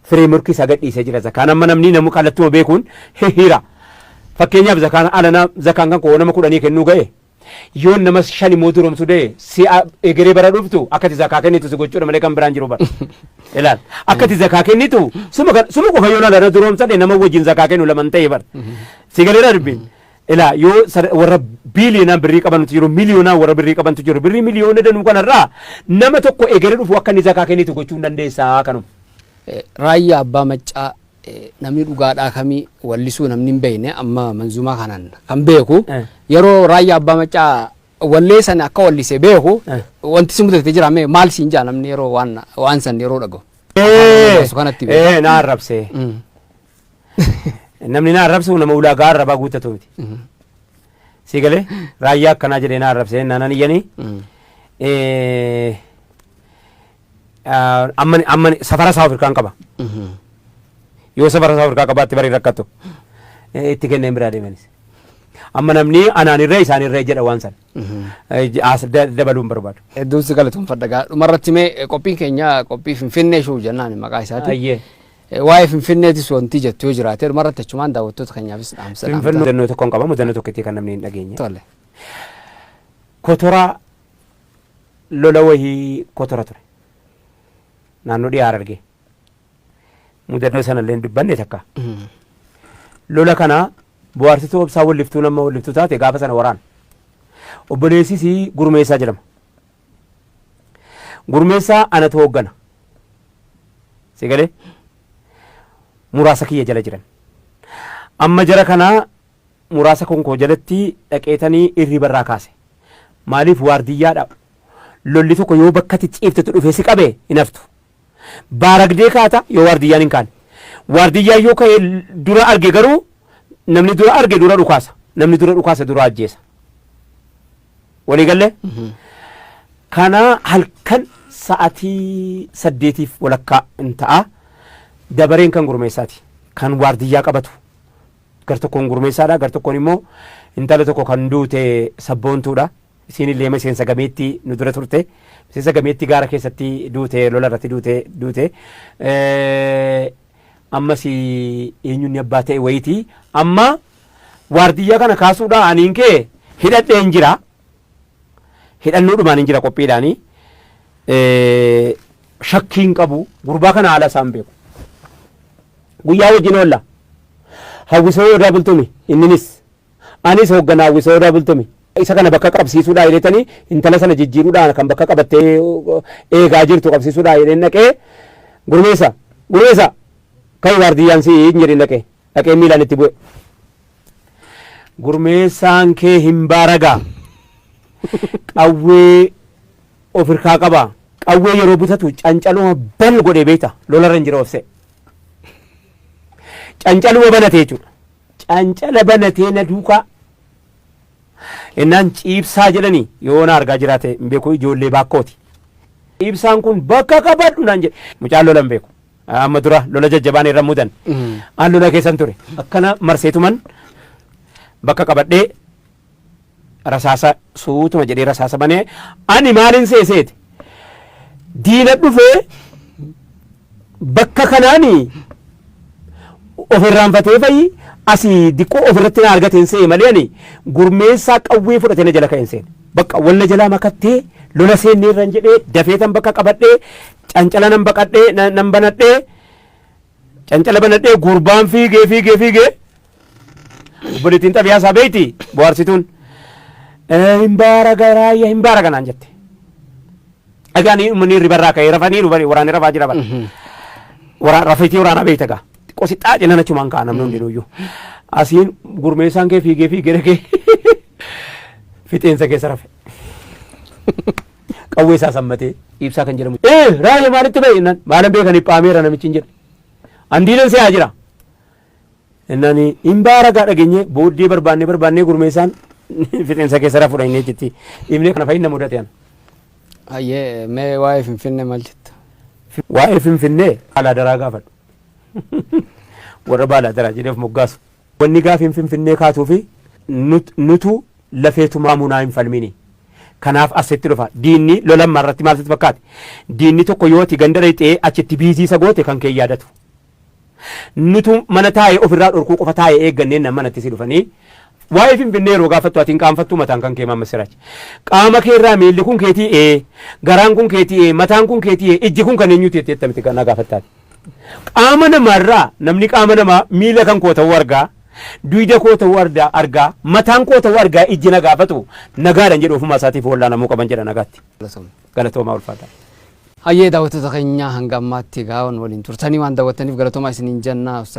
Fireemworkii isaa gadhiisee jira zakaan amma namni namu kallattuma beekuun hihira. Fakkeenyaaf zakaan alana zakaan kan koo nama kudhanii kennuu ga'e yoon nama shan immoo duromsu da'e si egeree bara dhuftu akkati zakaa kennitu si gochuudha malee kan biraan jiru bara. Ilaal akkati zakaa kennitu suma kan suma qofa yoon alana duromsadhe nama wajjin zakaa kennu laman ta'e bara. Si galeera dubbiin. Ilaa yoo warra biiliyoonaan birrii qabantu jiru miliyoonaan warra birrii qabantu jiru birrii miliyoona danuu kanarraa nama tokko egeree dhufu akka inni zakaa kennitu gochuu hin dandeessaa kanuma. Raayyaa Abbaa Maccaa namni dhugaadhaa kamii wallisuu namni hin beekne amma manzuumaa kanaan kan beeku yeroo Raayyaa Abbaa Maccaa wallee sana akka wallise beeku wanti si mudate jira mee maal siin jaa namni yeroo waan waan san yeroo dhagahu. Afaan kanatti beeka. Na arrabse. Namni na arrabsu nama ulaagaa arrabaa guuttatu miti. Si galee raayyaa akkanaa jedhee na arrabse naanan iyyanii. Amma amma safara isaa of hirkaan qaba. Yoo safara isaa of hirkaa qabaatte barii rakkattu. Itti kenneen biraa deemanis. Amma namni anaan irree isaan irree jedha waan sana. As dabaluu hin barbaadu. Hedduun si galatoomfadha gaa dhumarratti mee qophiin keenya qophii Finfinnee shuu jennaan maqaa isaati. Ayyee. Waa'ee Finfinneetis wanti jettu yoo jiraate dhumarratti achumaan daawwattoota keenyaafis dhaamsa Finfinnee dhaamta. mudannoo tokko hin qaba mudannoo tokkittii kan namni hin dhageenye. Tole. Kotoraa lola wahii kotora ture. Naannoo dhiyaa Harargee. Mudannoo sana illee hin dubbanne takka. Lola kana bohaarsituu obsaa walliftuu nama walliftuu taate gaafa sana waraana. Obboleessis Gurmeessaa jedhama. Gurmeessaa anatu hooggana. Si galee? Muraasa kiyya jala jiran. Amma jara kana muraasa konkoo jalatti dhaqeetanii irriba irraa kaase. Maaliif waardiyyaadha. Lolli tokko yoo bakka ati ciiftetu dhufee si qabe hin haftu. Baaragdee kaata yoo waardiyyaan hin kaane. Waardiyyaan yoo ka'e dura arge garuu namni dura arge dura dhukaasa. Namni dura dhukaase dura ajjeesa. Walii gallee? Kana halkan sa'atii saddeetiif walakkaa hin ta'a. Dabareen kan gurmeessaati. Kan waardiyyaa qabatu. Gar tokkoon gurmeessaadha, gar tokkoon immoo intala tokko kan duute sabboontuudha. Isiin illee miseensa gameettii nu dura turte. Miseensa gameettii gaara keessatti duute, lola irratti duute, duute. Ammas eenyuun abbaa ta'e wayiiti. Amma waardiyyaa kana kaasuudhaa aniin kee hidhadhee hin jira. Hidhannoodhumaan hin jira qophiidhaanii. Shakkii hin qabu. Gurbaa kana haala isaan beeku. Guyyaa wajjin oolla. Hawwisoo Odaa Bultumi inninis. Anis hoogganaa Hawwisoo Odaa Bultumi. Isa kana bakka qabsiisuudhaa jedheetanii intala sana jijjiiruudhaan kan bakka qabattee eegaa jirtu qabsiisuudhaa jedheen dhaqee gurmeessa gurmeessa ka'i waardiyyaan si hin jedhin dhaqee dhaqee miilaan itti bu'e. Gurmeessaan kee hin baaragaa. Qawwee of hirkaa qaba. Qawwee yeroo butatu cancaluma bal godhee beekta. Lolarra hin jira of se'e. Cancaluma banate jechuudha. Cancala banatee na duukaa. Innaan ciibsaa jedhanii yoo na argaa jiraate hin beeku ijoollee baakkooti. Ciibsaan kun bakka qabadhu naan jedhe. Mucaan lola hin beeku. Amma dura lola jajjabaan irra mudan. An lola keessan ture. Akkana marseetuman bakka qabadhee rasaasa suutuma jedhee rasaasa banee ani maalin seeseeti. Diina dhufee bakka kanaani of irraanfatee fa'i asii diqqoo ofirratti na argate hin se'e malee ani gurmeessaa qawwee fudhatee na jala ka'e hin seene. Bakka walla jalaa makattee lola seennee irran jedhee dafeetan bakka qabadhee cancala nan baqadhee nan banadhee cancala banadhee gurbaan fiigee fiigee fiigee obboleettiin xabiyaa isaa beeyti bohaarsituun. Hin baaraga, Raayya hin baaraga naan jette. Egaa ni uummanni hirribarraa ka'ee rafanii waraanni rafaa jira bara. Waraan rafeetii waraanaa beekta gaa. Xiqqoo si xaa jennan achumaan ka'a namni hundinuyyuu. Asiin gurmeessaan kee fiigee fiigee dhaqee fixeensa keessa rafe. Qawwee isaa sammatee ibsaa kan jedhamu. Ee, Raayya maalitti ba'e jennaan, maalan beekan, hiphaameera namichi hin jedhe. Andiilan se'aa jira. Innaan hin baaragaa dhageenye booddee barbaannee barbaannee gurmeessaan fixeensa keessa rafuudha inni achitti. Dhibnee kana fayyina mudate ana. Hayyee, mee waa'ee Finfinnee maal jetta? Waa'ee Finfinnee baalaadaraa gaafadhu. Warra baalaadaraa jedhee of moggaasu. Wanni gaafiin Finfinnee kaatuu fi nutu lafee tumaa munaa hin falmini. Kanaaf asitti dhufa. Diinni lola ammaa irratti maal sitti fakkaate? Diinni tokko yoo ati ganda dhayxee achitti biizii isa goote kan kee yaadatu. Nutu mana taa'ee ofirraa dhorkuu qofa taa'ee eegganneen nan manatti si dhufanii. Waa'ee Finfinnee yeroo gaafattu ati hin qaanfattuu mataan kan kee Maamma Siraaj. Qaama kee irraa miilli kun keetii ee, garaan kun keetii ee, mataan kun keetii ee, ijji kun kan eenyuti jettee attamitti kan na gaafattaati. Qaama namaarraa namni qaama namaa miila kan koo ta'uu argaa, duyda koo ta'uu argaa, mataan koo ta'uu argaa, ijji na gaafatu nagaadhan jedhu ofumaa isaatiif wallaanamuu qaban jedha nagaatti. Galatoomaa, ulfaadhaa. Hayyee, daawwattoota keenya, hanga ammaatti egaa waliin turtanii waan daawwattaniif galatoomaa isiniin jenna.